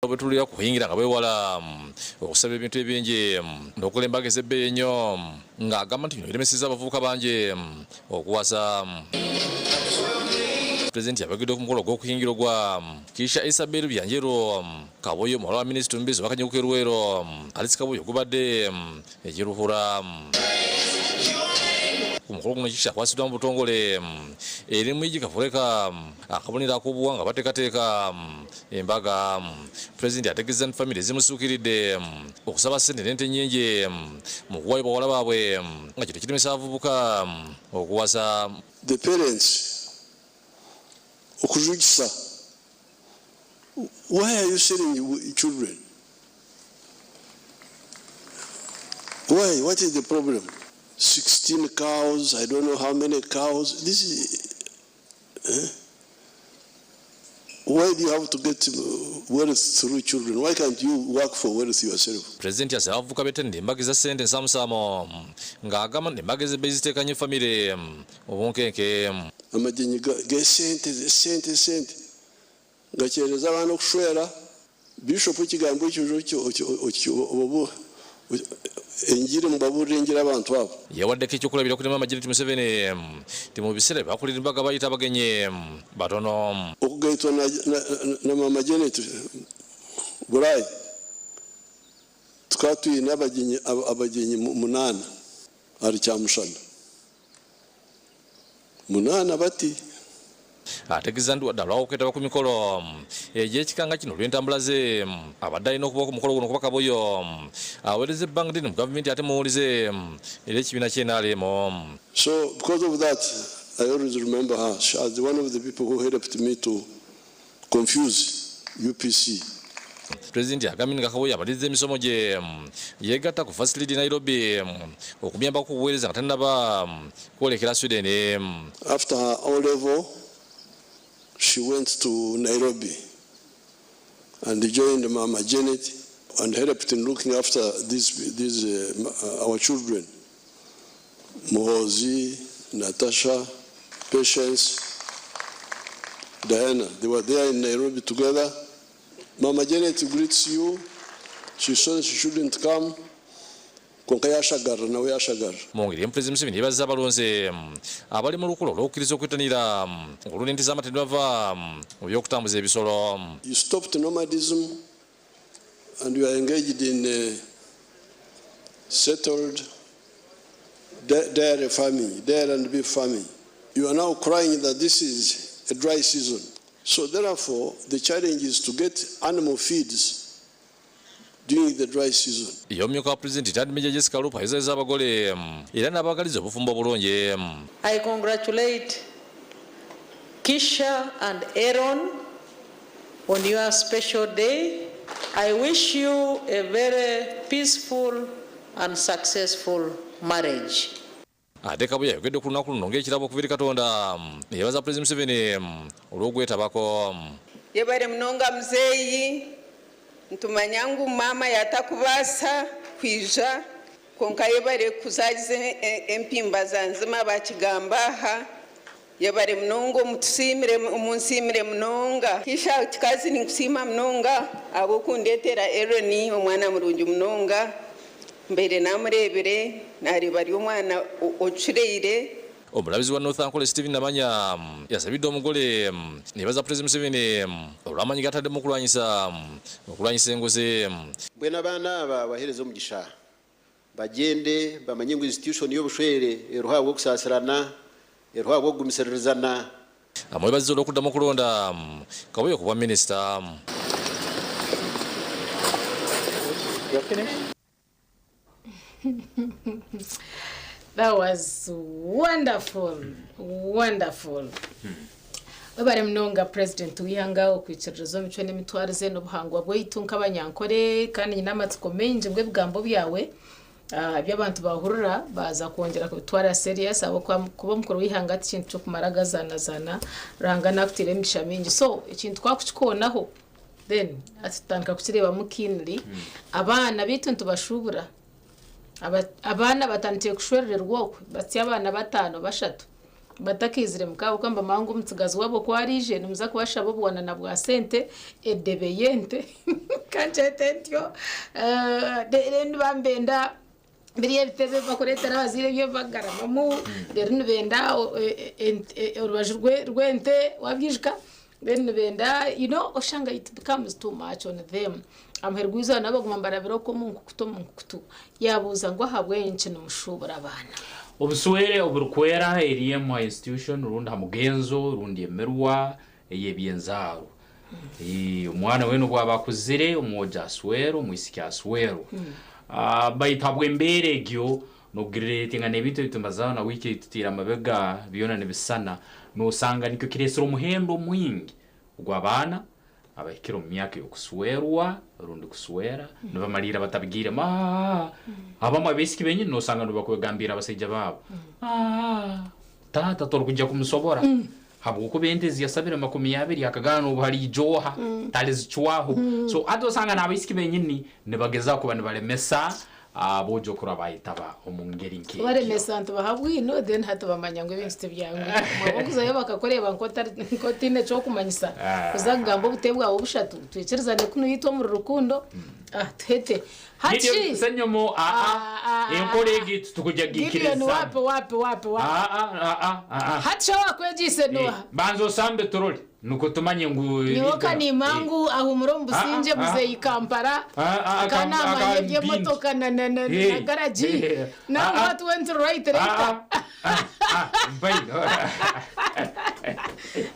Bwetulira kuhingira nga beewala okusaba ebintu ebingi n'okukola embaga ez'ebbeeyi ennyo ng'agamba nti bino biremesezza abavubuka bangi okuwasa. Pulezidenti yabagidde ku mukolo ogw'okuyingira ogwa Kisha Isabel Byanjeru Kaboyo muwala wa minisita omubeezi ow'akanyigo k'e Luweero Alice Kaboyo ogubadde e Kiruhura. Ku mukolo guno Kisha akwasiddwa mu butongole eri Mwigi Kafureka akabonero ak'obuwangwa bateekateeka Embaga, Pulezidenti ategeezezza nti famire zimusuukiridde okusaba ssente n'ente nnyingi mu kuwaayo bawala baabwe nga kino kiremesa abavubuka okuwasa. The parents okujugisa why are you selling children why what is the problem 16 cows I don't know how many cows this is eh? Why do you have to get wealth through children? Why can't you work for wealth yourself? Pulezidenti asaba abavubuka bettanire embaga eza ssente ensaamusaamu ng'agamba nti embaga ez'ebbeeyi ziteeka nnyo famire mu bunkenke. Amagyenyi g'esente sente sente gakyereza abaana okushwera. Bishop ekigambo ekyo obu Enjiri mubabuurire enjiri abantu abo. Yawaddeko ekyokulabirako ne Maama Janet Museveni nti mu biseera bye bakolera embaga bayita abagenyi batono. Okugaitwa na Maama Janet Buraaya tukaba twine abagyenyi munaana ahari Kyamushana. Munaana bati. Ategeezezza nti wadde alwawo okwetaba ku mikolo egy'ekika nga kino olw'entambula ze, abadde alina okuba ku mukolo guno kuba Kaboyo aweereza ebbanga ddene mu gavumenti ate muwulize eri ekibiina ki nrm. So because of that I always remember her as one of the people who helped me to confuse UPC. Pulezidenti agambye nga Kaboyo amaliriza emisomo gye, yeegatta ku First Lady Nairobi okumuyambako ku buweereza nga tannaba kwolekera Sweden. After her O level, she went to Nairobi and joined Mama Janet and helped in looking after these, these, our children, Muhoozi, Natasha, Patience, Diana. They were there in Nairobi together. Mama Janet greets you. She says she shouldn't come. Kwonka yaashagarira, nawe yaashagarira. Mu ngeri y'emu Pulezidenti Museveni yeebazizza abalonzi abali mu lukula olw'okukkiriza okwettanira olunda ente z'amata ne bava mu by'okutambuza ebisolo. You stopped nomadism and you are engaged in settled dairy farming, dairy and beef farming. You are now crying that this is a dry season. So therefore, the challenge is to get animal feeds during the dry season. Ye omumyuka wa Pulezidenti Retired Major Jessica Alupo ayozayozza abagole era n'abaagaliza obufumbo obulungi. I congratulate Kisha and Aaron on your special day. I wish you a very peaceful and successful marriage. Ate Kabuye ayogedde ku lunaku luno ng'ekirabo okuva eri Katonda ne yeebaza Pulezidenti Museveni olw'okwetabako. Yebare munonga muzeeyi, nitumanya ngu maama yatakubaasa kwija kwonka yebare kuzagiza empimba za nzima bakigamba aha. Yebare munonga omutusiimire omunsiimire munonga. Kisha kikazi ninkusiima munonga ahabw'okundetera Aaron omwana murungi munonga. Mbaire namureebire nareeba ari omwana ocureire. Omulabizi wa North Ankole Steven Namanya yasabidde omugole neyebaza Pulezidenti Museveni olw'amaanyi g'ataddemu okulwanyisa okulwanyisa enguzi. Mbwenu abaana aba baheereze omugisha bagyende bamanye ngu institution y'obushwere eriho ahabw'okusaasirana, eriho ahabw'okugumisiririzana. Amwebazizza olw'okuddamu okulonda Kabuye ku bwa minisita. That was wonderful, wonderful. Webare munonga President w'eihanga okwikiririza omu micwe n'emitwarize n'obuhangwa bwaitu nk'abanyankore kandi nyine amatsiko maingi ngu ebigambo byawe ah, ebi abantu bahurira baaza kwongyera kubitwara serious ahabw'okuba kuba omukuru w'eihanga ti kintu ky'okumara gazanazana Ruhanga naakutiire emigisha mingi so ekintu twakukikoonaho Then hati tutandika kukireebamu keenly, abaana baitu nitubashuubura, abaana batandikire kushwerererwa okwe, batsya abaana bataano bashatu. Batakaizire muka ahabw'okuba nibamanya ngu omutsigazi waabo ku araije nimuza kubashaba obuwanana bwa sente, edebe y'ente ka nkyete ntyo, reero nibaba nibenda biriya ebitebe ebi barikureetera abazaire ebi barikugaramamu, reero nibenda orubaju rw'ente waabyijuka, then nibenda you know oshanga it becomes too much on them. Aha muheru gw'eizooba nabo baguma nibarabira okwo omu nkukutu omu nkukutu. Yaabuuza ngu ahabw'enki nimushuubura abaana? Obuswere oburikwera eri emwe aha institution rundi aha mugenzo rundi emirwa ey'eby'enzaarwa. Omwana weena obu aba akuzire, omwojo aswerwa, omwisiki aswerwa. Baitu habw'embeera egyo, n'okugirireetinga n'ebintu ebi tumazaaho na wiiki ei tutaire amabega byona nibisisana, noosanga nikyo kireetsire omuhendo mwingi ogw'abaana abahikire omu myaka ey'okuswerwa rundi kuswera nibamaliirra batabigiiremu. Abamu abaisiki benyini noosanga nibakwegambiira abasaija baabo, Taata torukwija kumusobora. Habwokuba ente ezi yasabire 20 akagamba noobu hariija oha talizicwaho. So hati osanga n'abaisiki benyini nibagezaho kuba nibalemesa aboojo kurora bayetaba omu ngeri nk'egyo. Kubaremesa nitubaha bwino then hati bamanya ngu ebintu tibyanguhi. Mwaba okuzayo bakakureeba nk'otaine ky'okumanyisa kuza kugamba obute bwawe obushatu twikirizane kunu itwe omuri rukundo tuhete. Hati Gideon shi Ssenyomo, Aa, enkora egi titukuja Gideon giikiriza. wapi wapi wapi wapi. Aa, aa, aa. Hati shi owaakwegyeise n'oha? Banza osambe turore nukwo tumanye ngu Nyowe leader. kaniima ngu ahuumure omu Aa, busingye aa. muzeeyi Kampala Aa, aa, ka naamanya eby'emotoka na na na na garagi. Now Aa, what went right later? aa, aa, aa, mpaine.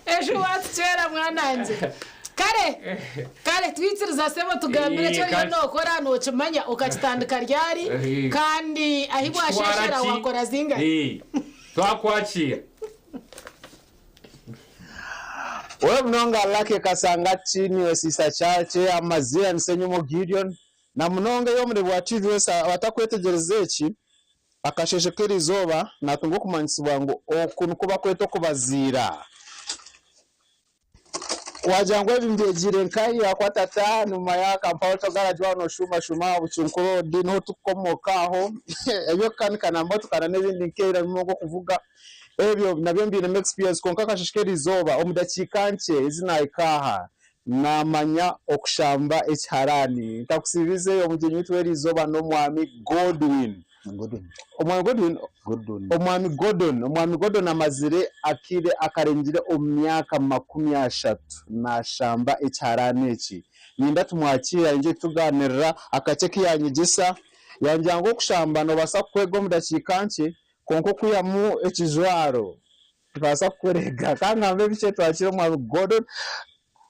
Ejo waatucwera mwanangye. Kare, kare twikiriza sebo tugambire eki Eh, oriyo kare. nookora nookimanya okakitandika ryari Eh. kandi ahi bwasheeshera Kitwara ki? waakora zingahi? Eh, twakwakira. We munonga Lucky Kasanga Chini Esisa Chache Amazira Nsenyomo Gideon na munonga ey'omuri bwa TVS abatakwetegyereza eki akasheeshe k'erizooba natunga okumanyisibwa ngu oku nikwo bakweta okubaziira. Wagira ngu ebi mbyegiire nkahi ahakuba tata nyuma ya Kampala Auto Garage waaba noshuumashuma aha Bucunku Road niho turikukomooka aho eby'okukanika na motoka na n'ebindi nk'ebyo harimu nk'okuvuga ebyo nabyo mbiinemu experience kwonka akasheeshe k'erizooba omu dakiika nkye ezi naahika aha naamanya okushamba ekiharaani. Nkakusiibize omugyenyi waitu w'erizooba n'omwami Godwin. Omwami Godwin, Omwami Gordon, Omwami Gordon amazire akaire akarengire omu myaka 30 nashamba ekiharaani eki. Niinyenda tumwakiire aije kutugaanirira akakye aku yanyegyesa. Yangira ngu okushamba nobaasa kukwega omu dakiika nkye kwonka okwihamu ekijwaro nikibaasa kukurega. Ka ngambe bikye twakiire Omwami Gordon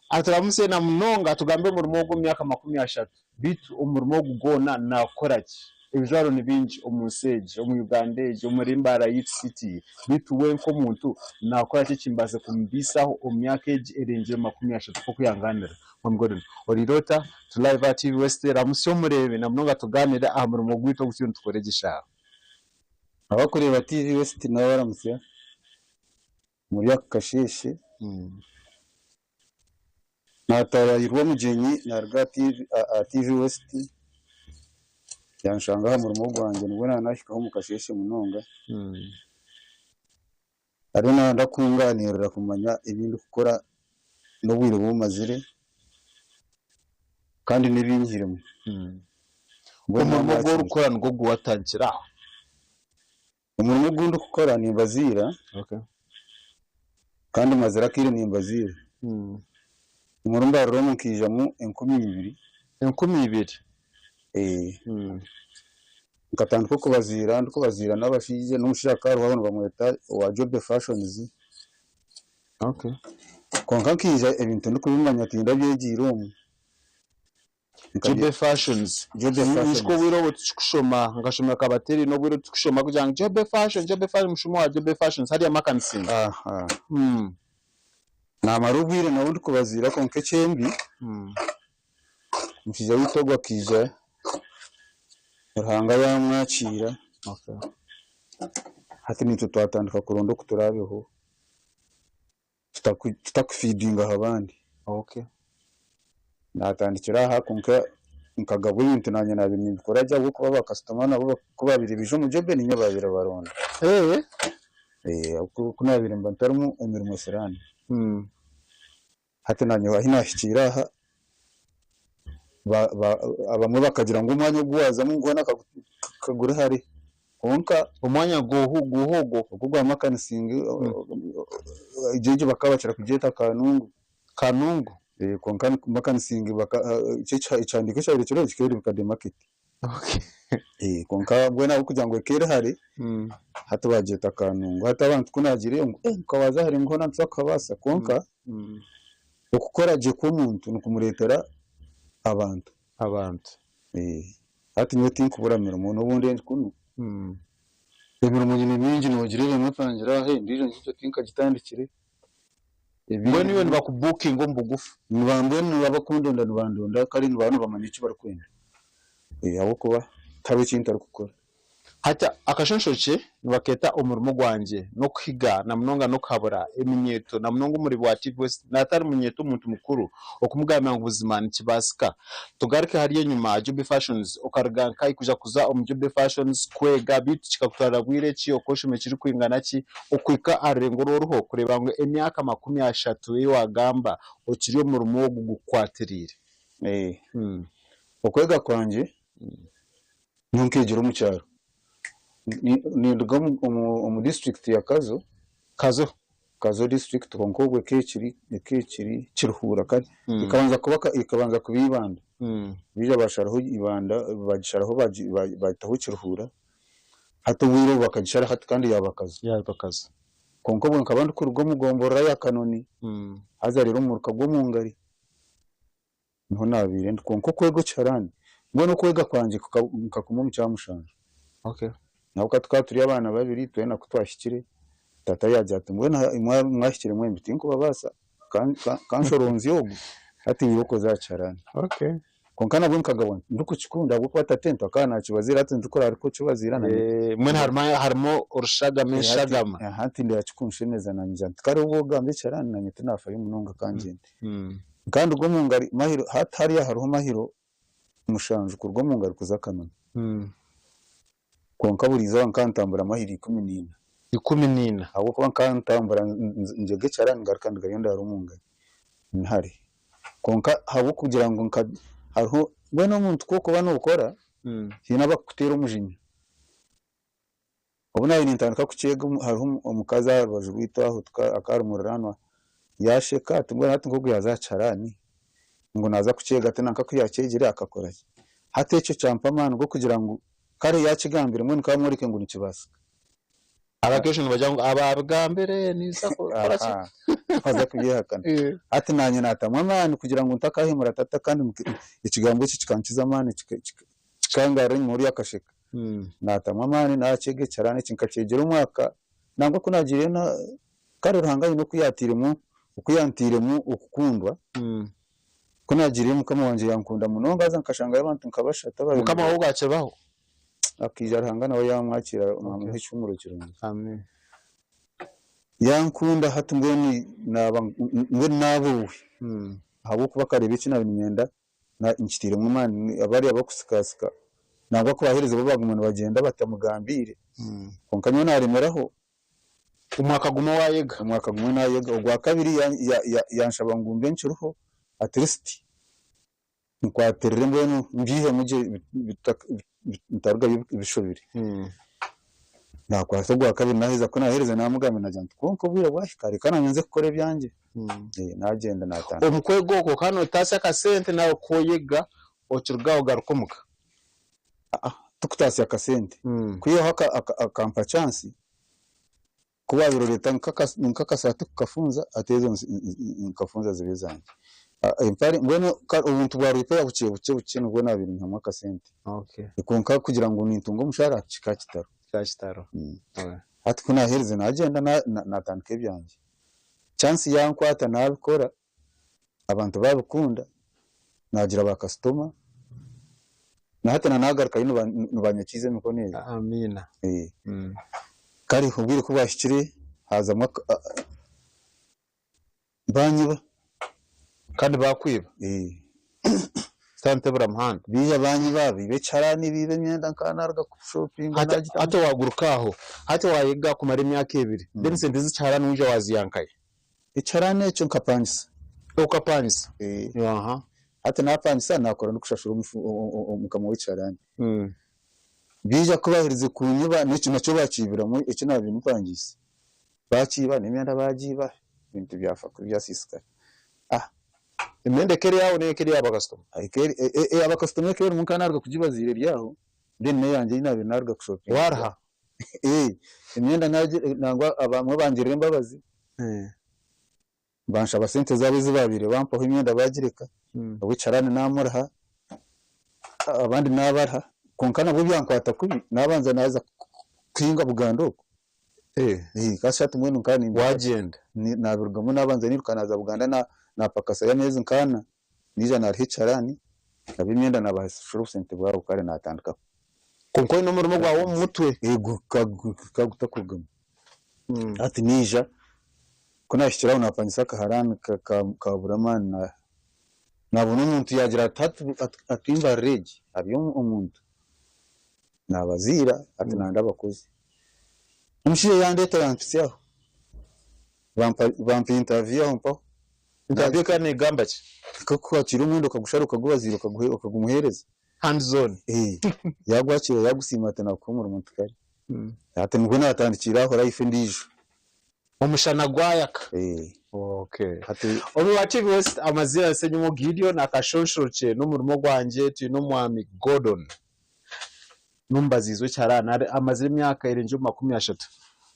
aturamutsye na munonga atugambe omurimo ogu omu myaka 30. Beitu omurimo ogu gwona naakukora ki? Ebijwaro ni bingi omu nsi egi, omu Uganda egi, omuri Mbarara yaitu city. Beitu we nk'omuntu naakora ki ekimbaase kumubaisaho omu myaka egi erengire 30 nk'oku yangaanira? Mwami Gordon, oriire ota? Turi live aha TV West, ramutsya omureebi na munonga tugaaniire aha murimo gwaitu ogu turiyo nitukora egi eshaaha. Abarikureeba TV West naabaramutsya omuri aka kasheeshe. Naataayaayirwa omugyenyi naaruga aha TV West, yanshanga aha murimo gwangye nibwo naanahikaho omu kasheeshe munonga. Ariyo naayenda kungaaniirira kumanya ebi ndikukora n'obwire obu mazire kandi n'ebi nyihiremu. Mbwenu Omurimo ogu orikukora nigwo ogu waatandikire aho? Omurimo ogu ndikukora nimbaziira kandi mazire akaire nimbaziira. Omuri Mbarara omu nkaijamu 2000. 2000? Nkatandika okubaziira ndikubaziira n'abashaija n'omushaija akaba ariho aho nibamweta owa Jobe Fashions. Kwonka nkaija ebintu ndikubimanya tindabyegiire omu. Jobe Fashions. Jobe Fashions. Nyijuka obwire obwo tukikushoma, nkashomera Kabateri n'obwire tukushoma kugira ngu Jobe Fashions, Jobe Fashions, mushuma wa Jobe Fashions hariya Makansinga. Aha. Naamara obwire nawe ndikubaziira kwonka ekyembi, omushaija waitu ogwo akaija Ruhanga yaamwakiira. Hati naitwe twatandika kuronda oku turaabeho tutakufiidinga aha bandi. Naatandikira aha kwonka nkagabwa ebintu naanye naabaire nimbikora gye ahabw'okuba bakasitoma nabo ku baabaire baija omu jobe niinye baabaire baronda. Ku naabaire mba ntarimu emirimo siraani. Hati naanye ahi naahikiire aha, abamwe bakagira ngu omwanya ogu waazamu ngu hoona kaguri hare kwonka Omwanya guuha guuha ogwo? Ogwo ogwa Makanisingi, egyo egyo bakaba bakira kugyeta Kanungu. Kanungu? Kwonka Makanisingi ekihandiiko ekyabaire kiriho kikaba kiri Bukade Market. Kwonka mbwenu ahabw'okugira ngu eka eri hare, hati baagyeta Kanungu. Hati abantu ku naagireyo ngu eh nka waaza hare ngu hoona nituza kuhabaasa kwonka okukora gye kw'omuntu nikumureetera abantu. Abantu. Hati nyowe tinkubura mirimo n'obu ndi kunu, emirimo nyine mingi noogireeba emwe epangire aha endiijo ngigyo tinkagitandikire. Mbwenu iwe nibakubukinga omu bugufu? Mbwenu abakundonda nibandonda kare nibaba nibamanya eki barikwenda ahabw'okuba tihariho eki ntarikukora. Hati akashonshokye nibakeeta Omurimo Gwangye n'okuhiga na munonga n'okuhabura eminyeeto na munonga omuri bwa TV West n'atari munyeeto omuntu mukuru okumugambira ngu buzima nikibaasika. Tugaruke hariya enyima Jubi Fashions okaruga nkahi kuja kuza omu Jubi Fashions kwega beitu kikakutwarira bwire ki okoshoma ekirikwingana ki okuhika aha rurengo oru oriho kureeba ngu emyaka 30 ei wagamba okiri omu murimo ogu gukukwatiriire? Okwega kwangye nyowe nkeegyera omu kyaro. Ninduga omu disiturikiti ya Kazo. Kazo? Kazo disiturikiti kwonka obwo ekaba ekiri ekaba ekiri Kiruhura kare. Ekabanza kuba ekabanza kuba Ibanda. Baija basharaho Ibanda bagisharaho bagitaho Kiruhura. Hati obwire obu bakagishara hati kandi yaaba Kazo. Yaaba Kazo. Kwonka obwo nkaba ndikuruga omu gomborora ya Kanoni haza reero omu muruka gw'Omungari. Niho naabaire ndi. Kwonka okwega ekiharaani, mbwenu okwega kwangye nkakuma omu Kyamushanju. Ahabw'okuba tukaba turi abaana babiri twena ku twahikire, tata yaagira ati mbwenu mwahikire mwembi tinkubabaasa, ka nshoronzye ogu, hati iwe okoze aha kiharaani. Kwonka nabwo nkagabwa nti ndikukikunda ahabw'okuba tatento akaba naakibaziira hati ndikuraara arikukibaziira nanye. Mbwenu harimu orushagama enshagama. Hati ndeeba kikunshemeza naanye ngira nti kare obu ogamba ekiharaani naanye tinaafayo munonga ka ngyende. Kandi nduga omu ngari mahiro, hati hariya hariho mahiro mushanju kuruga omu ngari kuza Kanoni. Kwonka buri izooba nkaba ntambura mahiro 14. 14. Ahabw'okuba nkaba ntambura ngyega ekyarani ngaruka ndugayo ndaara omu ngari. Ni hare. Kwonka ahabw'okugira ngu nka hariho mbwenu omuntu ku orikuba nookora, haine abakukuteera omujinya. Obu naabaire nintandika kukyega hariho omukazi aha rubaju rwaitu aho akaba ari muriraanwa yaasheka ati mbwenu hati nk'ogu yaaza aha kiharaani ngu naaza kukyega ati nanka ku yaakyegire akakora ki? Hati ekyo kyampa amaani g'okugira ngu kare yaakigambire mbwenu ka mworeke ngu nikibaasika. Abakaiso nibagira ngu abaabigambire niiza kukora ki? Baza kubyehakana. Hati naanye naatamu amaani kugira ngu ntakaahemura tata kandi ekigambo ekyo kikankiza amaani Kikangarura enyima oriya akasheka. Naatamu amaani naakyega ekiharaani eki nkakyegyera omwaka nangwa ku naagiireyo na kare Ruhanga aine oku yaatairemu oku yantairemu okukundwa, ku naagiireyo mukama wangye yankunda munonga haza nkashangayo abantu nka bashatu abaabaire Mukama waawe ogwo akibaho? Akaija Ruhanga nawe yaamwakiira naamuha ekihuumuro kirungi. Yankunda hati mbwenu naaba mbwenu naaba owe ahabw'okuba akareeba eki naabaire niinyenda Nkitairemu amaani abariya abarikusikasika nangwa ku baaheereza bo baaguma nibagyenda batamugambiire kwonka nyowe naaremeraho. Omwaka gumwe waayega? Omwaka gumwe naayega. Ogwa kabiri yanshaba ngu mbe nkiriho at least nkwatirire mbwenu mbyihemu gye bitarugayo bishobire. Naakwata ogwa kabiri naaheza ku naaheereza naamugambira naagira nti kwonka obwire bwahika reka naanye nze kukora ebyangye. Naagyenda naatandika. Omu kwega okwo okaba nootaasya akasente nawe ku oyega okiruga aho ogaruka omuka? Aa, tikutaasya akasente. Kwihaho akampa chance ku waabaire oreeta nk'akasaati kukafunza hati ezo nkafunza ziba ezangye. Empare mbwenu obuntu bwa repair bukye bukye bukye nibwo naabaire nyihamu akasente. Kwonka kugira ngu nintunga omushaara kikaba kitariho. Hati ku naaherize naagyenda naatandika ebyangye. Chance yankwata nabikora abantu babikunda nagira ba kasitoma nahati na nagarukayo nibanyokiiza emikono egi. Amiina. Kare obwire kubwahikire hazamu banyiba. Kandi bakwiba? Tantebura muhanda. Baija banyiba, baiba ekiharani, baiba emyenda nkaba naruga kushopinga Hati nagitamu. hati waguruka aho, hati wayega kumara emyaka ebiri, then sente z'ekiharani waija waziha nkahi? Ekiharani ekyo nkapangisa. Okapangisa? Eh. Aha. Hati napangisa nakora n'okushashura omufu omukama w'ekiharani. Baija ku baherize kunyiba n'eki nakyo bakiibiramu eki naabaire mpangiise. Baakiiba n'emyenda baagiiba, ebintu byafa kubi byasiisikara. Ah! Emyenda eka eri yaawe n'eka eri eya bakasitoma? Eka eri, eya bakasitoma eka erimu nkaba naaruga kugibaziira eri aho, then n'eyangye ei naabaire naaruga kushopinga. Waariha? Ee, emyenda naagi nangwa abamwe bangirira embabazi. Banshaba sente zaabo ezi baabaire bampaho emyenda baagireka, ow'ekiharani naamuriha, abandi naabariha, kwonka nabwo byankwata kubi, naabanza naaza kuhinga Buganda okwo. Kasi hati mbwenu nkaba nimbirugamu. Waagyenda? Naabirugamu naabanza niiruka naaza Buganda naapakasayo ameezi nk'ana, naija naariha ekiharani, ab'emyenda naabashashura obusente bwabo kare naatandika. Kwonka oine omurimo gwawe omu mutwe? Eego, gukaba gutakurugamu. Hati naija. Ku naahikire aho naapangisa akaharaani kaabura amaani, naabona omuntu yaagira ati hati hati mbarira egi hariyo omuntu naabaziira hati nanda abakozi. Omushaija yandeeta yampitsya aho, bampa intaviyu aho mpaho. Intaviyu ekaba neegamba ki? Nk'oku wakiira omwenda okagushara okagubaziira okagumuheereza. Hands on. Yaagwakiira yaagusiima ati naakuha omurimo nti kare. Hati nibwo naatandikiire aho life endiijo. Omushana gwayaka. Okay. Omu ba TV West amaziina ni Ssenyonyo Gideon akashonshorokye n'omurimo gwangye twine omwami Gordon n'omubaziizi w'ekiharani amazire emyaka erengire omu 30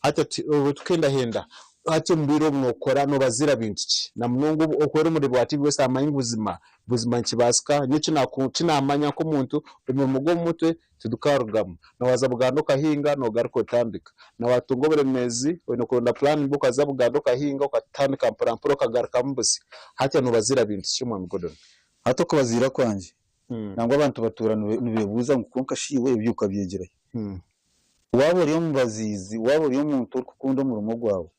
hati obwo tukuhendahenda hati omu bwire obu nokora nobaziira bintu ki namunonga obu ori omureebi wa TV West amanye ngu buzima buzima nikibaasika nyowe ekinamanya nk'omuntu omurimo gw'omu mutwe Tidukarugamu. Na waaza Buganda okahinga, noogaruka otandika. Na waatunga oburemeezi, oine kuronda plan B okaza Buganda okahinga, okatandika mpora mpora okagarukamu busya. Hatya noobaziira bintu ki Mwami Gordon? Hati okubaziira kwangye, nangwa abantu batuura nibeebuuza ngu kwonka shi iwe ebyo okabyegyera hi? Waaba ori omubaziizi, waaba ori omuntu orikukunda omurimo gwawe,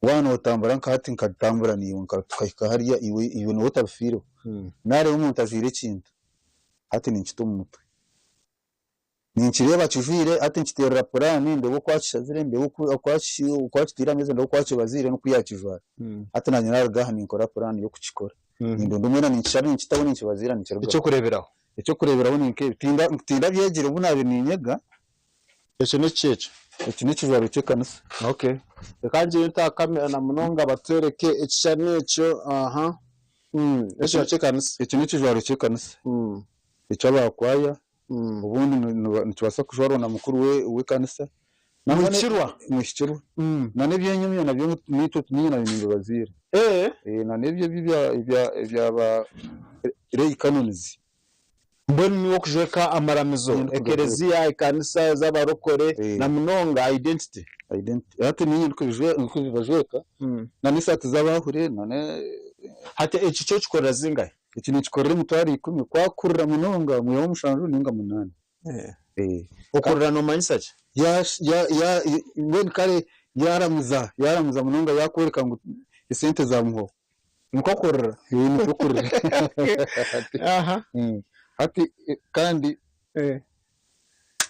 Waaba nootambura nka hati nkatambura naiwe nka tukahika hariya iwe iwe nooba otabifiireho. Naareeba omuntu ajwaire ekintu, hati ninkita omu mutwe. Ninkireeba akijwaire hati nkiteerera puraani ndeebe oku akishazire, ndeebe oku oku aki oku akitaire aha meeza, ndeebe oku akibaziire n'oku yaakijwara. Hati naanye naaruga aha ninkora puraani y'okukikora. Nindonda omwenda ninkishara ninkitaho ninkibaziira nikirugaho. Eky'okureeberaho? Eky'okureeberaho ni nk'ebi, tinda tindabyegire obu naabaire niinyega. Ekyo n'ekiki ekyo? Eki n'ekijwaro ky'ekanisa. Okay. Reka ngire nta kamera na munonga batwereke ekishushani ekyo. Aha. Ekijwaro ky'ekanisa. Eki n'ekijwaro ky'ekanisa eky'aba kwaya. Obundi nikibaasa kujwarwa na mukuru w'ekanisa. Muhikirwa? Muhikirwa. Na n'ebyenyomyo nabyo naitwe niinye naabaire nimbibaziira. Na n'ebyo ebya ba lay canons. Mbwenu niiwe okujweka amaramizo, ekereziya, ekanisa z'abarokore na munonga identity. Identity. Hati niinye ndikubibajweka na n'esaati z'abahure na ne. Hati eki kyo okikorera zingahi? Eki ninkikorera 100,000. Ku akurira munonga mwihaho mushanju ninga munaana. Okurira noomanyisa ki? Ya ya ya mbwenu kare yaaramuza yaaramuza munonga yaakworeka ngu esente zaamuhwaho. Nikwo kurira. Nikwo kurira. Hati kandi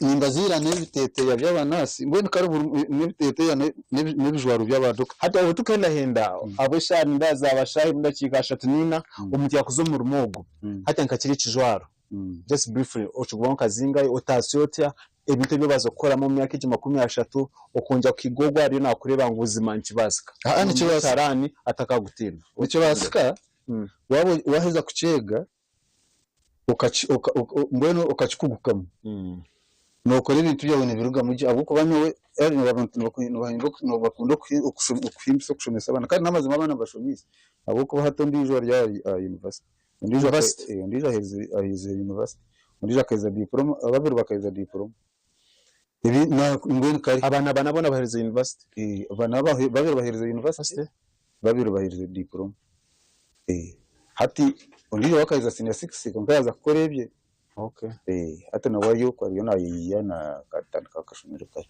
nimbaziira n'ebiteteeya by'abanaasi mbwenu kare n'ebiteteeya n'ebijwaro by'abadokita. Hati obu tukuhendahenda ahabw'eshaaha nindeeba zaaba shaaha emwe n'edakiika ashatu n'ina omuntu yaakuza omu murimo ogu hati nka kiri ekijwaro just briefly okiguraho nka zingahi otaasya otya Ebintu ebi obaasa kukoramu omu myaka egi 30, okwongyera kuhiga ogwo ariyo naakureeba ngu buzima nikibaasika. Aa, nikibaasika. Sitaane atakagutiina. Nikibaasika waaba waaheza kukyega okaki oka oka mbwenu okakikugukamu, nookora ebintu byawe nibirugamu gye ahabw'okuba nyowe abantu nibakunda okuhimbisa okushomesa abaana kandi n'amazima abaana mbashomiise ahabw'okuba hati ondiijo ari aha yunivasite. Ondiijo ondiijo aherize yunivasite, ondiijo akaheza diporoma, babiri bakaheza diporoma. Ebi mbwenu kare. Abaana bana boona baherize yunivasite? Bana babiri baherize yunivasite, babiri baherize diporoma. Hati ondiijo we akaheza siniya sikisi kwonka yaaza kukora ebye. Hati nawe ari okwo ariyo naayeyiiya naatandika akashomero kare.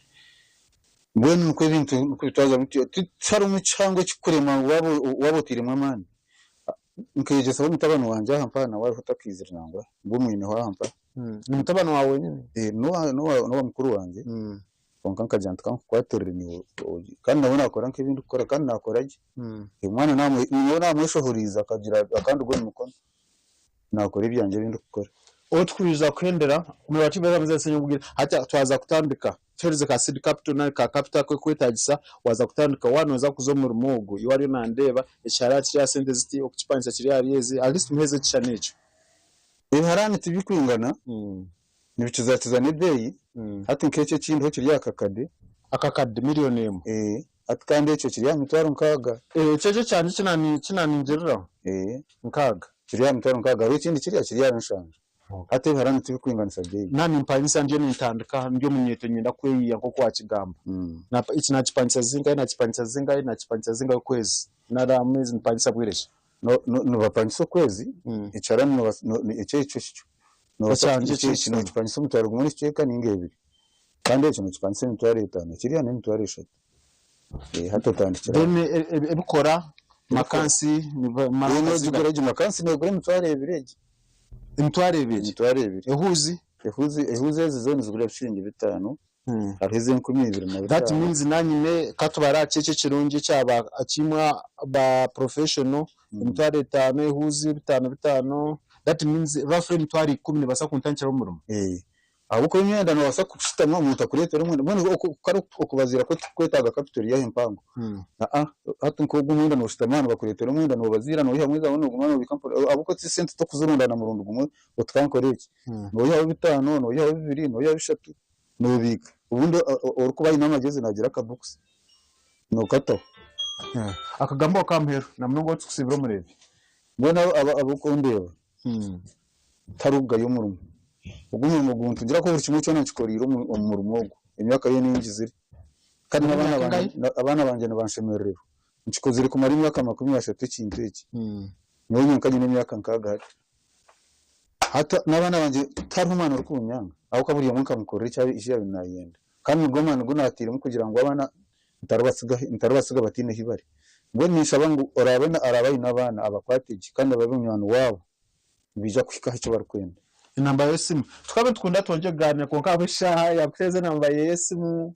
Mbwenu nikwo ebintu nikwo bitwaza bityo, tiharimu kihango ekirikurema waaba otairemu amaani. Nkegyesaho mutabani wangye aha mpaha nawe ariho takaizire nangwa mbwe mwineho aha mpaha. Ni mutabani waawe wenyine? N'owa mukuru wangye kwonka nkagira nti kankukwatirire niiwe kandi nawe naakora nk'ebi ndikukora kandi naakora gye. Omwana nyowe naamweshohoriize akagira akanduga omu mikono naakora ebyangye ebi ndikukora. Otukwija kuhendera hati twaza kutandika tuhereze ka seed capital nari ka capital akerikwetagisa waza kutandika waaba noza kuza omu murimo ogu iwe ariyo nandeeba ekiharani kiri aha sente ziti okukipangisa kiri ahari ezi at least muheereze ekishushani ekyo. Ebiharani tibikwingana, nibikizakiza n'ebeeyi, hati nk'ekyo ekindiho kiri aha kakade. Akakade miriyoni emwe. Hati kandi ekyo kiri aha mitwaro 60. Ekyo ekyo kyangye ekinaningiriraho? 60. Kiri aha mitwaro 60 hariho ekindi kiriya kiri ahari 70. Hati ebiharani tibikwinganisa beeyi. Naaba nimpangisa ndiyo nintandika ndi omunyeeto niinyenda kweyiya nk'oku waakigamba. Eki naakipangisa zingahi, naakipangisa zingahi, naakipangisa zingahi okwezi nari ameezi nimpangisa bwire ki? Nibapangisa okwezi, ekiharani ekyo ekyo kyo Ekyangye eki nookipangisa omutwaro gumwe n'ekicweka nainga ebiri. Kandi ekyo nookipangisa emitwaro 5, kiriya n'emitwaro 3. Hati otandikira Then ebikora makansi Noogigura egi makansi neegura emitwaro 2 egi. Emitwaro 2? Emitwaro 2. Ehuuzi? Ehuuzi ezi zo nizigura ebishiringi 5, hariho ez'enkumi ibiri na That bitaano. means nanyine katubare aha kyekyo ekirungi ekyaba kimwe ba professional emitwaro 5 ehuuzi 5 5 that means roughly emitwaro 10 nebaasa kuntandikiraho omurimo. Ahabw'okuba emyenda noobaasa kushutama omuntu akureetere omwenda mbwenu kare okubaziira kwo tikukwetaaga capital eri aha empango. Hati nk'ogu omwenda nooshutama aha nibakureetera omwenda noobaziira noihamu ezaawe nooguma noobiika mpora ahabw'okuba esente tokuzirundaana murundi gumwe oti kankore eki. Noihaho 5, noihaho 2, noihaho 3 noobiika. Obundi orikuba aine amagezi naagira akabokisi nookataho. Akagambo ako aha muheru namunonga ou turikusiibura omureebi. Mbwenu abarikundeba tarikugayo omurimo. Ogu omurimo guntugira ahakuba buri kimwe kyona nkikoreire omu murimo ogu emyaka yoona ei ngizire. Kandi n'abaana bangye nibanshemerererwa. Nkikozire kumara emyaka 30 ekintu eki. Nyowe nyenka nyine emyaka 60 hati. Hati n'abaana bangye tihariho omwana orikunyanga ahabw'okuba buri omwe nkamukorera eki yaabaire naayenda. Kandi nigwo maani gu naatairemu kugira ngu abaana ntaribasiga bataine ahi bari. Mbwenu ninshaba ngu oraabe araabe aine abaana abakwate gye kandi babe munywani waabo nibaija kuhika aha eki barikwenda. Enamba y'esimu. Tukaba nitukunda twongye kugaaniira kwonka ahabw'eshaaha yaakuteereza enamba ye y'esimu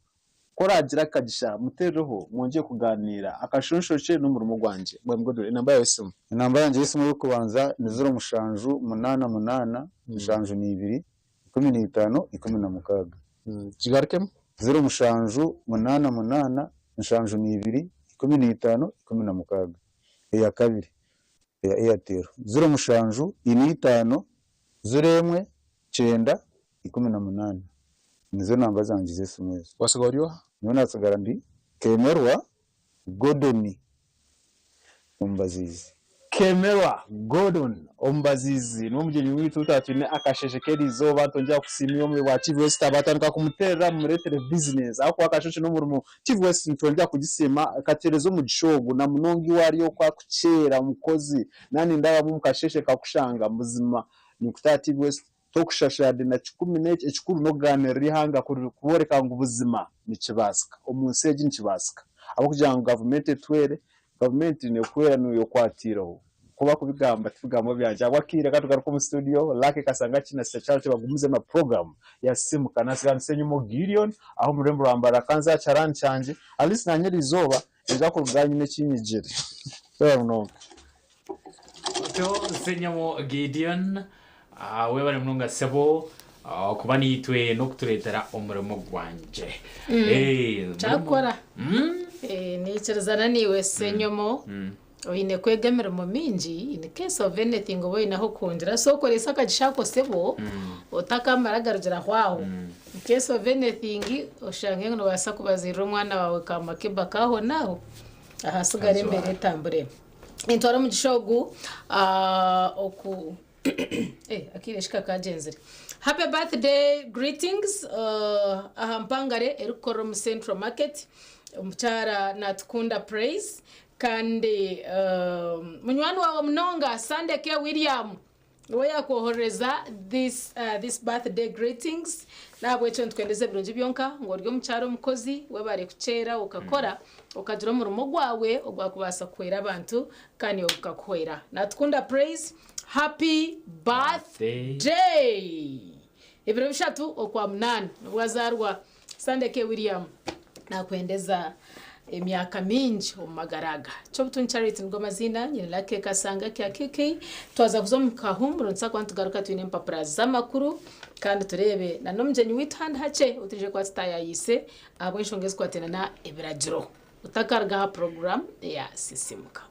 ku oraagira akagisha muteereho mwongye kugaaniira akashonshokye n'omurimo gwangye. Mbwenu Godwin enamba yaawe y'esimu. Enamba yangye y'esimu ey'okubanza ni 0788 72 15 16. Kigarukemu. 0788 72 15 16. Eya kabiri eya Airtel 07 45 01 9 18. Nizo namba zangye z'esimu ezo. Wasigara ori oha? Nyowe naatsigara ndi Kemerwa Gordon Omubaziizi. Kemerwa Gordon Omubaziizi niwe mugyenyi waitu ou twaba twine akasheeshe k'eriizooba. Nitwongyera kusiima iwe omuri bwa TV West abaatandika kumuteerera mumureetere bizinesi ahabw'okuba akasheeshe n'omurimo. TV West nitwongyera kugisiima ekatuheereza omugisha ogu na munonga iwe ari oku arikukyera omukozi. Naaba nindabamu omu kasheeshe nkakushanga buzima ninkutaha TV West tokushashura yadde na kikumi n'eki, ekikuru n'okugaaniirira eihanga kubooreka ngu buzima nikibaasika, omu nsi egi nikibaasika. Ahabw'okugira ngu gavumenti etuhwere, gavumenti neekuhwera naiwe okwatiireho. Ku bakubigamba tibigambo byangye. Ahabw'akaire ka tugaruka omu studio, Lucky Kasangaki na Sister Charity bagumize na puroguraamu ya Simuka. Naatsigara ndi Ssenyimo Gideon aha omu rurembo rwa Mbarara ka nze aha kiharani kyangye. At least naanye eriizooba ninza kurugayo nyine eki nyigire. Twebare munonga. Otyo Ssenyamo Gideon, webare munonga sebo okuba naitwe n'okutureetera omurimo gwangye. Kyakora. Niikirizana naiwe Ssenyomo, oine kwega emirimo mingi in case of anything oba oine ah'okuhungira so okoresa akagisha ako sebo otakamara garugira aho aho. In case of anything oshange ngu nobaasa kubaziirira omwana waawe ka makeba k'ahonaaho ahasigara embeera etambure. Nintwara omugisha ogu oku akaire shi kakagyenzire. Happy birthday greetings aha mpangare erikukorera omu Central Market omukyara Natukunda Praise kandi munywani waawe munonga Sandeke William. Niwe yaakwohorereza this, this birthday greetings. N'ahabw'ekyo nitukwendeza ebirungi byonka ngu ori omukyara omukozi, webare kukyera okakora, okagira omurimo gwawe ogwakubaasa kuhwera abantu kandi naiwe gukakuhwera. Natukunda Praise, happy birthday! Ebiro bishatu Okwamunaana nibwo azaarwa. Sunday K. William nakwendeza emyaka mingi omu magara aga. Kyobutuni Charity nigo maziina, nyine Lucky Kasanga kya KK. Twaza kuza omu kahuumuro nituza kuba nitugaruka twine empapura z'amakuru kandi tureebe na n'omugyenyi waitu handi hakye ou twije kuba tutaayayiise ahabw'enshonga ezikwataine na ebiragiro. Otakaruga aha puroguraamu eya Sisiimuka.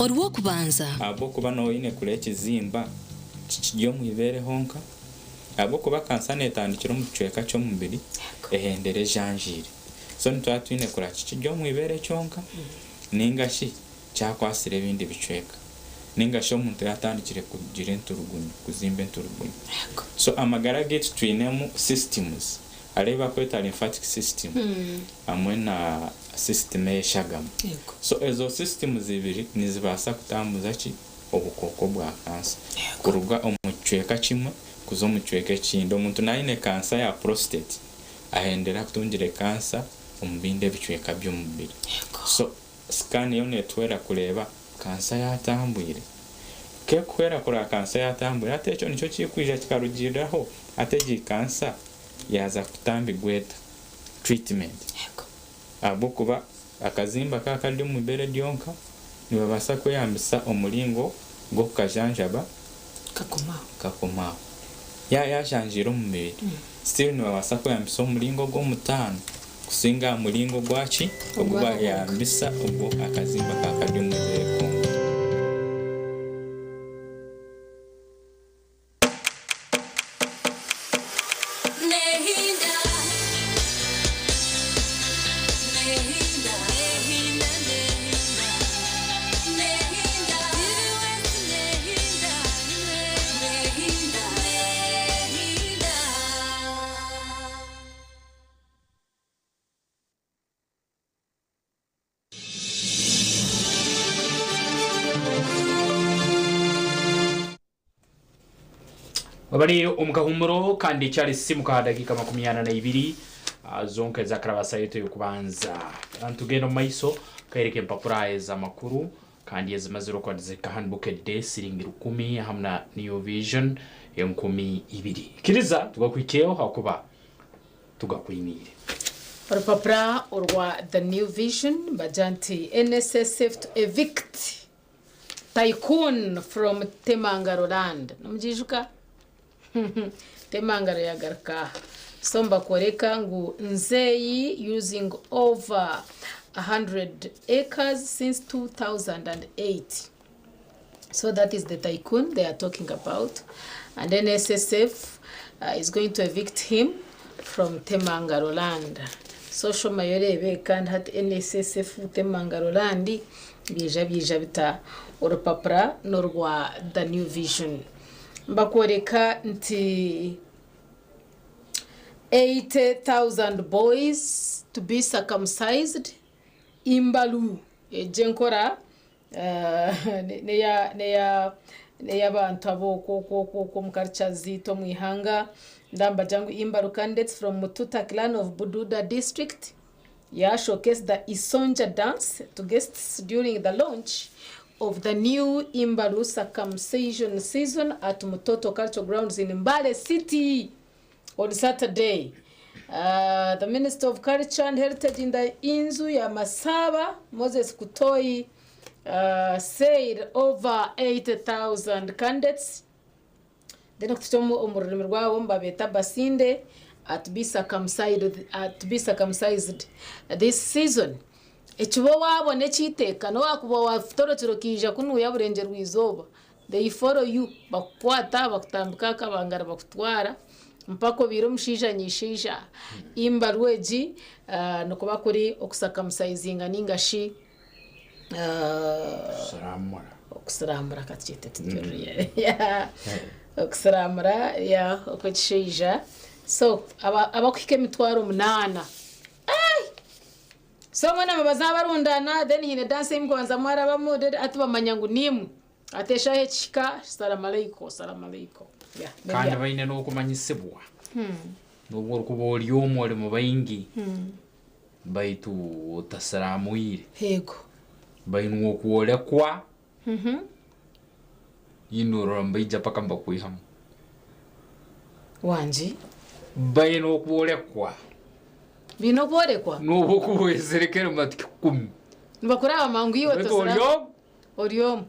Orw'okubanza. Ahabw'okuba nooba oine kureba ekizimba kikiri omu ibeere honka, ahabw'okuba kansa neetandikira omu kicweka ky'omubiri ehendera ejanjaire. So nituba twine kureba kikiri omu ibeere kyonka nainga shi kyakwatsire ebindi bicweka nainga shi omuntu yaatandikire kugira enturugunyu, kuzimba enturugunyu. So amagara gaitu twinemu systems, hariho ebi barikweta lymphatic system hamwe na system ey'eshagama. So ezo systems ibiri nizibaasa kutambuza ki? Obukooko bwa kansa kuruga omu kicweka kimwe kuza omu kicweka ekindi. Omuntu naaba aine kansa ya prostate ahendera atungire kansa omu bindi ebicweka by'omubiri. So scan yo neetuhwera kureeba kansa yaatambwire. Ku ekuhwera kureeba kansa yaatambwire hati ekyo nikyo kirikwija kikarugiiriraho hati egi kansa yaaza kutambirwa eta? Treatment. Ahabw'okuba akazimba ka kari omu ibeere ryonka, nibabaasa kweyambisa omuringo gw'okukajanjaba kakomaho. Yaaba yaajanjaire omu mubiri, still nibabaasa kweyambisa omuringo ogw'omutaano kusinga aha muringo ogwa ki? Ogu baayeyambisa obwo akazimba ka kari omu ibeere konka. Bari omu kahumuro kandi Charles Simuka aha dakiika 42 zonka ezakarabasa yaitu ey'okubanza. Nitugenda omu maiso kaireka empapura ez'amakuru kandi ezimazire okuba nizihika hanu Bukedde siringi rukumi hamu na New Vision 2000. Ikiriza tugakuhikyeho ahakuba tugakwiniire. Orupapura orwa The New Vision nibagira nti NSSF to evict Tycoon from Temangalo land. Nomugiijuka? Temangalo yagaruka aha. So nibakworeka ngu Nzeyi using over 100 acres since 2008. So that is the tycoon they are talking about and NSSF is going to evict him from Temangalo land. So shomayo oreebe kandi hati NSSF Temangalo land byaija byaija bita? Orupapura n'orwa The New Vision. Mbakworeka nti 80,000 boys to be circumcised Imbalu egyo enkora N'ey'abantu ab'okwo okwo okwo okwo omu culture zaitu omu ihanga. Ndambagira ngu Imbalu candidates from Mututa clan of Bududa district ya showcase the Isonja dance to guests during the launch of the new Imbalu circumcision season at Mutoto cultural grounds in Mbale city on Saturday. The Minister of Culture and Heritage in the Inzu ya Masaba, Moses Kutoyi, said over 80,000 candidates then okututa omu rurimi rwabo nibabeeta Basinde are to be circumcised, are to be circumcised this season. Ekiba waabona ekiiteeka n'owakuba wafutorokire okaija kunuya burengyerwa izooba They follow you, bakukwata bakutambika aha kabangari bakutwara. Mpaka obaire omushaija nyishaija. Embarwa egi nikuba kuri okusakamusayizinga ninga shi okusiramura ka tukyete tutyo okusiramura okw'ekishaija. So abakuhika emitwaro munaana. So mbwenu baza barundana then haine dance ei mukubanza mwarabamu then hati bamanya ngu niimwe. Hati eshaaha ekihika salamaleiko salamaleiko. Yeah, Kandi baine n'okumanyisibwa n'obu orikuba ori omwe ori mu baingi baitu otasiraamwire. Yego. Baine okworekwa haine orora nibaija paka nibakwihamu. Wangi. Baine okworekwa. Baine okworekwa? N'obu okuba oyezerekere matu kikumi. Nibakuraba mangu iwe Baitu ori tosiramu. omwe. Ori omwe.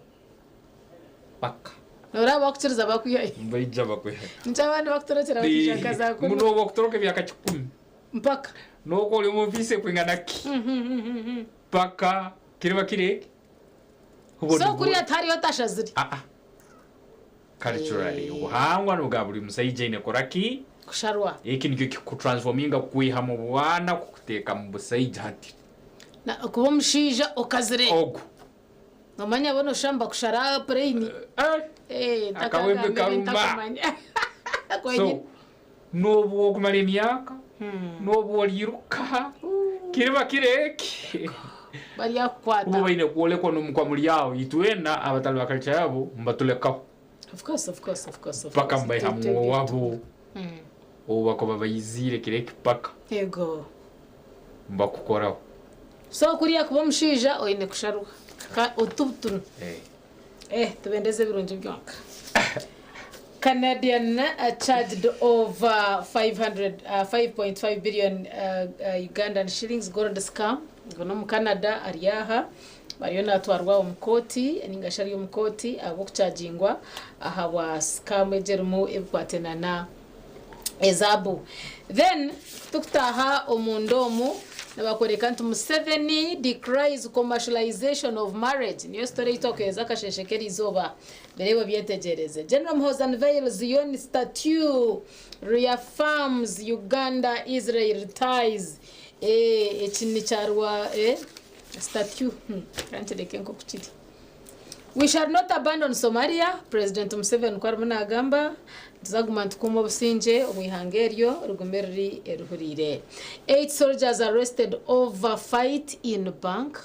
Paka. Nooraba bakukiriza bakwihayo. Nibaija bakwihayo. Nikyo abandi bakutorokera bakaija nka za Ngu kunu. n'obu okutoroka emyaka kikumi. Mpaka. N'oku ori omu ofiisi ekwingana ki. Paka kiriba kiri eki. So kuriya tihariyo otashazire. Aa. Culturally, obuhangwa n'obwa buri musaija aine kukora ki? Kusharwa. Eki nikyo kikutransforminga kukwiha mu bwana kukuteeka mu busaija hati. Na okuba omushaija okazire. Ogu. Nomanya bo noshusha nibakushara pureyini. Eh, akawembe karuma. So, n'obu okumara emyaka, n'obu oriiruka, kiriba kiri eki. Baryakukwata. Kuba baine kworekwa n'omukwa muri aho, itwena abatari ba culture yabo nibatulekaho. Of course, of course, of course, of Paka course. nibaihamu owabo ou bakuba baiziire kiro eki paka Yego. nibakukoraho. So kuriya kuba omushaija oine kusharwa. Ka otubutunu. Eh, tubendeze ebirungi byonka. Canadian charged over 500, 5.5 billion Ugandan shillings gold scam. Ngu n'omu Canada ari aha bariyo natwarwa omu kooti ninga shi ari omu kooti ahabw'okukyagingwa ahabwa scam egi erimu ebikwatena na ezaabu. Then tukutaaha omunda omu nibakworeka nti Museveni decries commercialization of marriage. Niyo story ei twakuheereza akasheeshe k'eriizooba. Bireebe obyetegyereze. General Muhoozi unveils Zion statue reaffirms Uganda-Israel ties. Eh, eki nikyarwa eh, statue. Ka nkireke nk'oku kiri. We shall not abandon Somalia, President Museveni ku arimu naagamba, nituza kuguma nitukuuma obusingye omu ihanga eryo rigume riri erihuriire. Eight soldiers arrested over fight in bank.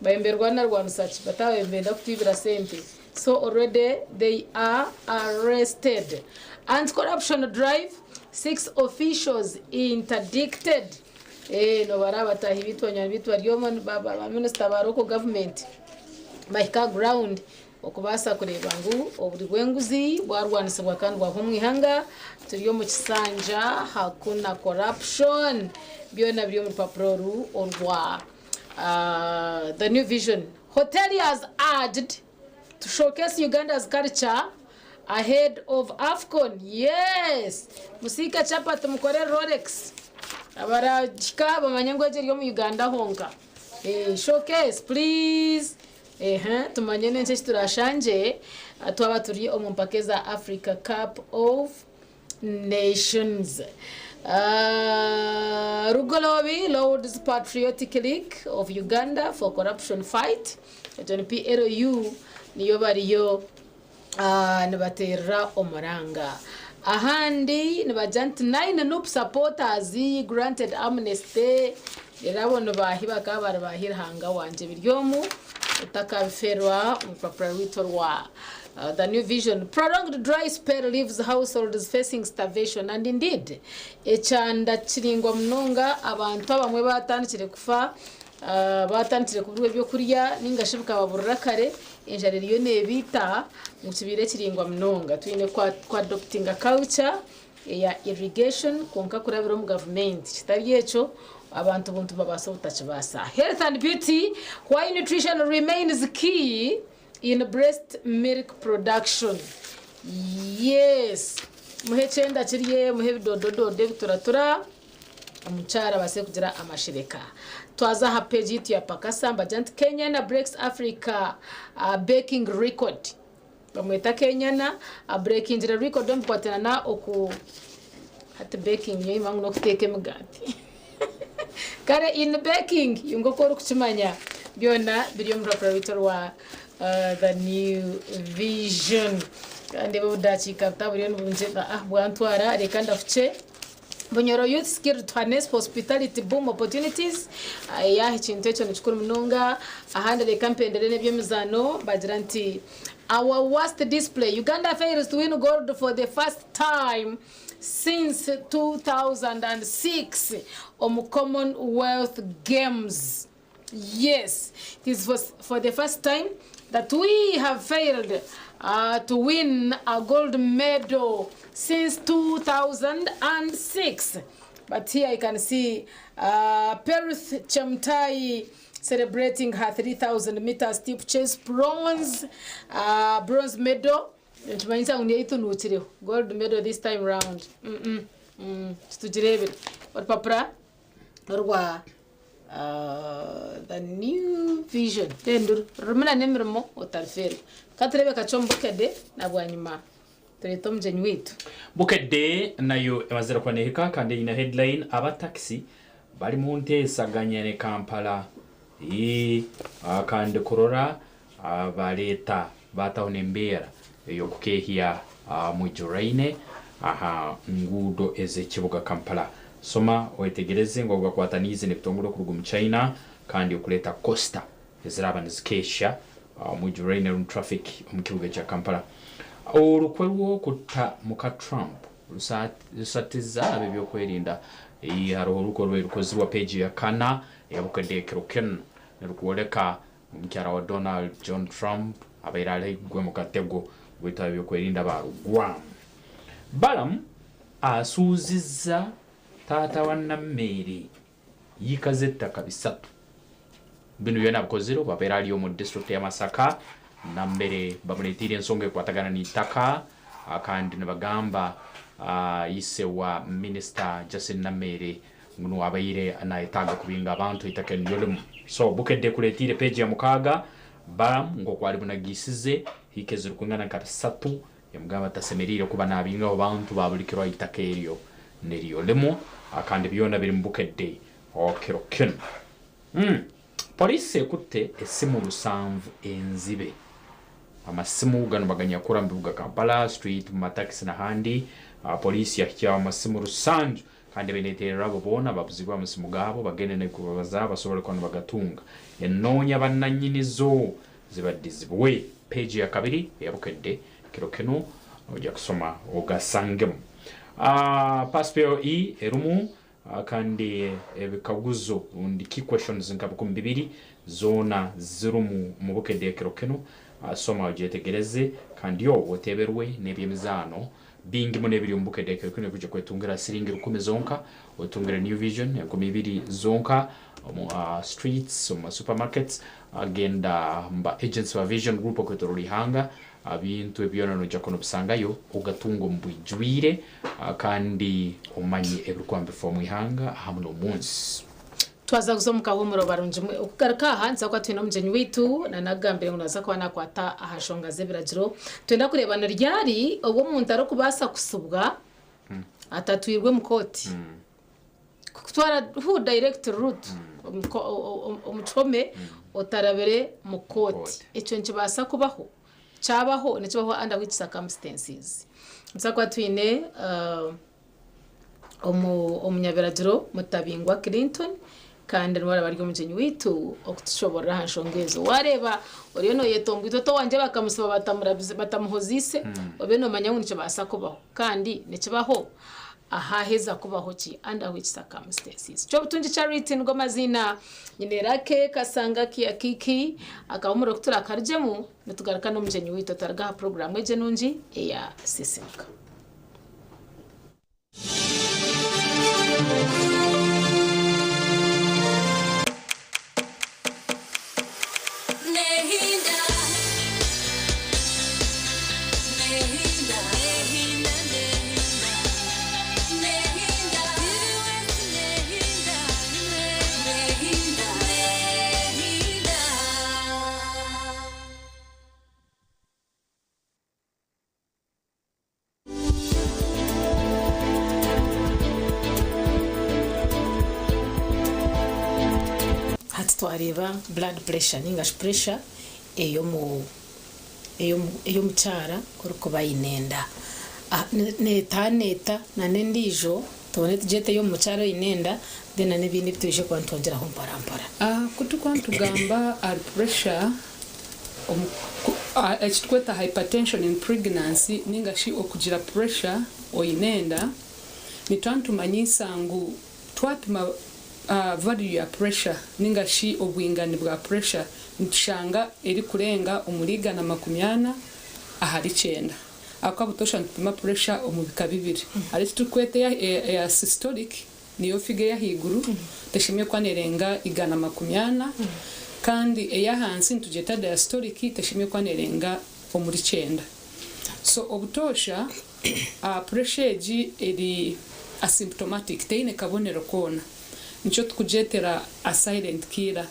Bayemberwa narwanisa ki? Bataabe nibenda kutwibira sente. So already they are arrested. Anti-corruption drive, six officials interdicted. Eh, nobaraba bataahi baitu banywani baitu bari omwo ba, ba, ba minisita ba local government bahika aha ground okubaasa kureeba ngu oburi bw'enguzi bwarwanisibwa kandi bwahwa omu ihanga. Turi omu kisanja hakuna corruption. Byona biri omu rupapura oru orwa uh, The New Vision. Hoteliers urged to showcase Uganda's culture ahead of AFCON. Yes! Musiike chapati mukore Rolex. Abarahika bamanye ngu egi eri omu Uganda honka. Eh, showcase please. Ehe, tumanye n'enki eki turashangye twaba turi omu mpaka eza Africa Cup of Nations. Uh, Rugolobi lauds Patriotic League of Uganda for corruption fight. Egyo ni PLU niyo bariyo uh, nibateerera omuranga. Ahandi nibagira nti nine NUP supporters granted amnesty. Reero abo nibaahi bakaba bari baahi Ruhanga wangye biri omu otakabifeerwa omu rupapura rwaitu orwa The New Vision. Prolonged dry spell leaves households facing starvation and indeed ekyanda kiraingwa munonga abantu abamwe baatandikire kufa baatandikire kuburwa ebyokurya ninga shi bikababurira kare enjara eriyo neebaita ngu kibaire kiraingwa munonga. Twine ku adoptinga culture eya irrigation kwonka kurabira omu gavumenti kitari ekyo abantu buntu babaasa obutakibaasa. Health and beauty, why nutrition remains key in breast milk production. Yes! Muhe ekyenda kirye, muhe ebidodododo ebituratura, omukyara abaase kugira amashereka. Twaza aha page yaitu ya Pakasa mbagira nti Kenyana breaks Africa uh, baking record. Bamweta Kenyana, abreakingire record omu bikwatana na oku Hati baking nyowe nimanya ngu n'okuteeka emigaati. Kare in baking iwe nk'oku orikukimanya byona biri omu rupapura rwaitu orwa The New Vision. Ka ndeebe obudakiika buta buriyo nibungyenda ah bwantwara reka ndahukye. Bunyoro Youth Skill to Harness Hospitality Boom Opportunities. Yaaha ekintu ekyo ni kikuru munonga. Ahandi reka mpendere n'eby'emizaano bagira nti Our worst display, Uganda fails to win gold for the first time since 2006 omu Commonwealth Games. Yes, it is for, for the first time that we have failed to win a gold medal since 2006. But here I can see Peruth Chemutai celebrating her 3000 meter steeplechase bronze, bronze medal. Nikimanyisa ngu niyo eitunuukireho gold medal this time round. Mm-mm. Mm, titugireebire. Orupapura orwa The New Vision enduru rurimu nana emirimo otarifeerwa. Ka tureebe kakye omu Bukedde na bwanyima tureete omugyenyi waitu. Bukedde nayo emazire kuba nehika kandi eine headline Aba taxi bari munteesaganya ne Kampala ii kandi kurora bareeta baataho n'embeera ey'okukeehya mwijuraine aha nguudo ez'ekibuga Kampala. Soma oyetegereze ngu obu bakwataniize n'ebitongore okuruga omu China kandi okureeta coaster eziraaba nizikeehya omwijuraine rundi traffic omu kibuga ekya Kampala. Orukwe rw'okuta muka Trump rusatiza ab'ebyokwerinda. Hariho orukwe orubaire rukozirwe aha peegi ya kana eya Bukedde ekiro kinu nirukworeka Omukyara wa Donald John Trump abaire araigwe omu katego beitu ab'ebyokwerinda barugwamu. Balaam asuuziza taata wa Nammeere yiika z'ettaka bisatu. Binu byona abikozire obu abaire ari omu disiturikiti ya Masaka nambere bamureteire ensonga ekwatagana n'eitaka kandi nibagamba ise wa minisita Justin Nammeere Ngu nuwe abaire nayetaaga kubinga abantu eitaka niryo rimu. So Bukedde ekureetiire peegi ya mukaaga, Balaam nk'oku aribunagiisize hiika ezirikwingana nka bisatu, yamugamba tasemeriire kuba nabingaho bantu ba buri kiro eitaka eryo niryo rimu kandi byona biri mu Bukedde kiro kinu. Poliisi ekutte esimu rusanvu enzibe. Amasimu ganu baganyakura omu bibuga Kampala, Street, mu matakisi n'ahandi. Poliisi yahikyaho amasimu rusanju Kandi beneterera abo boona ababuzibwe amasimu gaabo bagende n'ekubabaza basobole kuba nibagatunga. Enoonya bananyinizo zibadizibwe. Peegi ya kabiri eya Bukedde kiro kinu noija kusoma ogasangemu. Pass PLE erumu kandi ebikaguzo rundi key questions nka 2000 zoona zirumu omu Bukedde ekiro kinu. Soma ogyetegereze kandi obu oteberwe n'eby'emizaano Bingi muno ebiri omu Bukedde ekiro kinu ebirikwija kwetungira siringi rukumi zonka, otungire New Vision 2000 zonka omu streets, omu ma supermarkets, genda omu ba agents ba Vision Group okwetoroora ihanga, bintu ebi byona noija kuba nobisangayo ogatunge omu bwijwire kandi omanye ebirikuba nibifa omu ihanga hamu n'omunsi. Twaza kuza omu kahuumuro barungi mwe. Okugaruka aha nituza kuba twine omugyenyi waitu nanagambire ngu naaza kuba naakwata aha nshonga z'ebiragiro. Nitwenda kureeba ni ryari obu omuntu arikubaasa kusibwa atatwirwe omu kooti. Kukutwara who direct route omu kihome otarabire mu kooti. Ekyo nikibaasa kubaho? Kyabaho nikibaho under which circumstances? Nituza kuba twine Omunyabiragiro Mutabingwa Clinton kandi niwe araba ari omugyenyi waitu okutushoborora aha nshonga ezo. Wareeba oriyo noyetomboita oti owangye bakamusiba batamuhoziise, obe nomanya ngu nikibaasa kubaho kandi nikibaho ahaheza kubaho ki under which circumstances. Kyobutungi Charity nigo maziina nyine Lucky Kasanga Kiakiki akahumura oku turakarugyemu nitugaruka n'omugyenyi waitu otariga aha puroguraamu egi enungi eya Sisimuka. Twareeba blood pressure ninga shi pressure ey'omu ey'omukyara orikuba aine enda. Neetaana eta na n'endiijo tubone tugyete ey'omu mukyara oine enda then na n'ebindi ebi twije kuba nitwongyeraho mpora mpora. Ku turikuba nitugamba ahari pressure, eki turikweta hypertension in pregnancy ninga shi okugira pressure oine enda, nituba nitumanyisa ngu Twapima value ya pressure ninga shi obwingani bwa pressure nitushanga erikurenga omuri 140 ahari 90. Ahabw'okuba butoosha nitupima pressure omu bika bibiri. Hariho eki turikweta eya systolic niyo figure ey'ahaiguru teshemereire kuba neerenga 140 kandi ey'ahansi nitugyeta diastolic teshemereire kuba neerenga omuri 90. So obutoosha Puresha egi eri asymptomatic, teine kabonero koona. Nikyo tukugyetera a silent killer.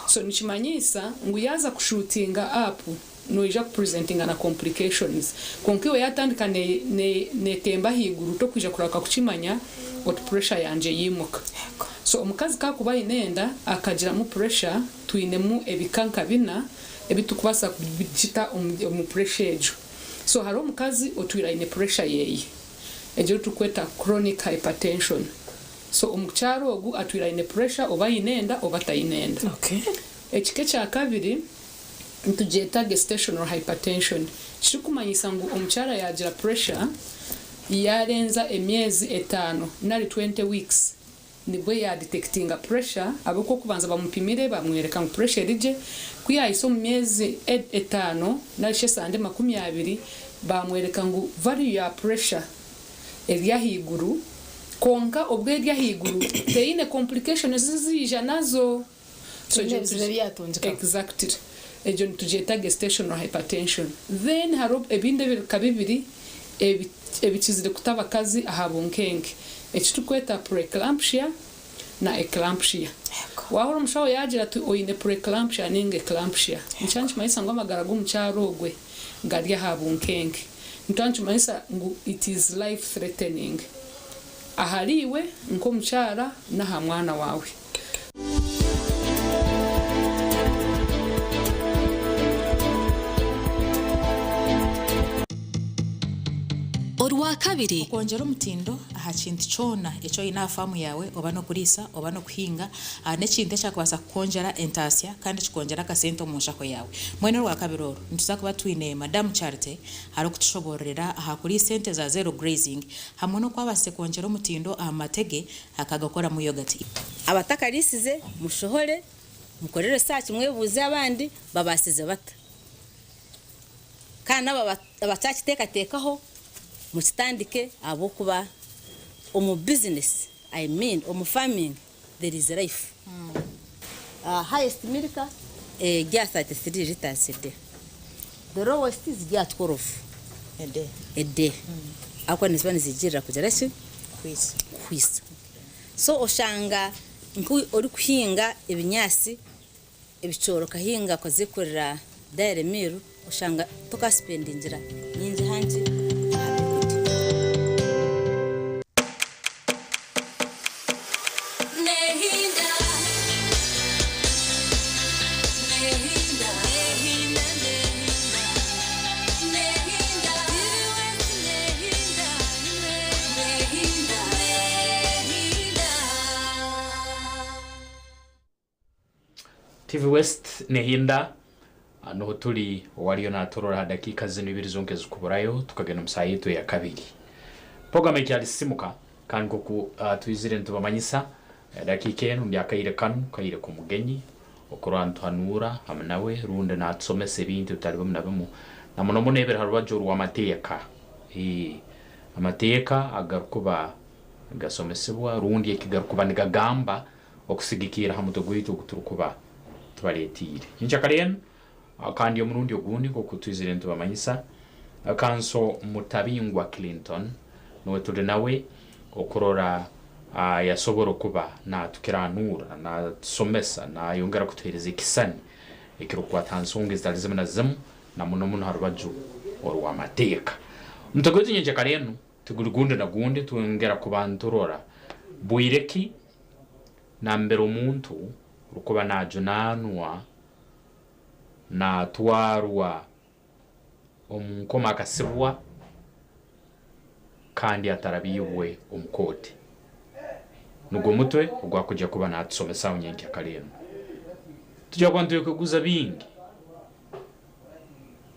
So nikimanyiisa ngu yaaza kushuutinga up, noija kupresentinga na complications. Kwonka iwe yaatandika neetemba ahaiguru tokwija kurahuka kukimanya oti puresha yangye yaimuka. So omukazi ku arikuba aine enda akagiramu puresha, twinemu ebika nka bina ebi turikubaasa kugita omu puresha egyo. So hariho omukazi otwire aine pressure yeye egyo eyiturikweta chronic hypertension so omukyara ogu atwire aine pressure oba aine enda oba atayine enda. Ekika ekyakabiri nitugyeta gestational hypertension kirikumanyisa ngu omukyara yagira pressure yarenza emyezi etano nari 20 weeks Nibwo yaadetectinga pressure, ahabw'okuba okubanza bamupimire bamworeka ngu pressure eri gye, ku yaahisa omu myezi etano nari shi esande 20 baamworeka ngu value ya pressure eri ahaiguru, kwonka obwo eri ahaiguru teine complications ezi ziija nazo. So Teine ebizibu ebi yaatungikaho. Exactly. Egyo nitugyeta gestational hypertension. Then hariho ebindi ebika bibiri ebikizire kuta abakazi aha bunkenke, eki turikweta preeclampsia na eclampsia. Waahurira omushaho yaagira ati oine preeclampsia nainga eclampsia, nikiba nikimanyisa ngu amagara g'omukyara ogwe gari aha bunkenke. Nikiba nikimanyisa ngu it is life threatening ahariiwe nk'omukyara n'aha mwana waawe. Orwakabiri. Okwongyera omutindo aha kintu kyona eki oine aha faamu yaawe oba n'okuriisa oba n'okuhinga n'ekintu ekyakubaasa kukwongyera entaasya kandi kikongyera akasente omu nshaho yaawe. Mbwenu orwakabiri oru nituza kuba twine Madamu Charity arikutushoboororera aha kuriisa ente za zero grazing hamwe n'oku abaasize kwongyera omutindo aha mate ge Akagakoramu yogati. Abatakariisize mushohore mukore research mwebuuze abandi babaasize bata. Kandi n'abo abatakiteekateekaho mukitandike ahabw'okuba omu business I mean omu farming there is life. Highest milk eri aha 33 litres a day, the lowest ziri aha 12 a day ahabw'okuba niziba nizigiirira kugira ki? Kuhwisa. So oshanga nka orikuhinga ebinyaatsi ebicoori okahinga okazekorera dairy meal oshanga tokasipendingira nyingi hangi aha byokurya. TV West nehinda noho turi owariyo natorora aha dakiika zinu ibiri zonka ezikuburayo tukagenda omu saaha yaitu eyakabiri. Program ekyari Sisimuka kandi nkoku twizire nitubamanyisa dakiika enu rundi akaire kanu kaire k'omugenyi okurora nituhanuura hamu nawe rundi natusomesa ebintu ebitari bimu na bimu na muno muno ebiri ha rubaju orw'amateeka. Amateeka agarukuba nigasomesibwa rundi eki garukuba nigagamba okusigikirra ha mutwe gwaitu ogu turukuba tubaletiire. Nyenkyakara enu kandi omurundi ogundi nk'oku twizire nitubamanyisa, Kanso Mutabingwa Clinton nuwe tuli nawe okurora yasobora okuba natukiranuura, natusomesa, nayongera kutuheereza ekisani ekirukukwata ha nsonga ezitali zimu na zimu na muno muno ha rubaju orw'amateeka. Omutwe gwaitu nyenkyakara enu tiguli gundi na gundi, twongera kuba niturora bwire ki nambere omuntu. Orikuba najunaanwa naatwarwa omu nkomo akasibwa kandi atarabiibwe omu kooti. Nigwo mutwe ogwakuja kuba naatusomesaho nyenkyakare enu. Tugya kuba nitwekaguza bingi.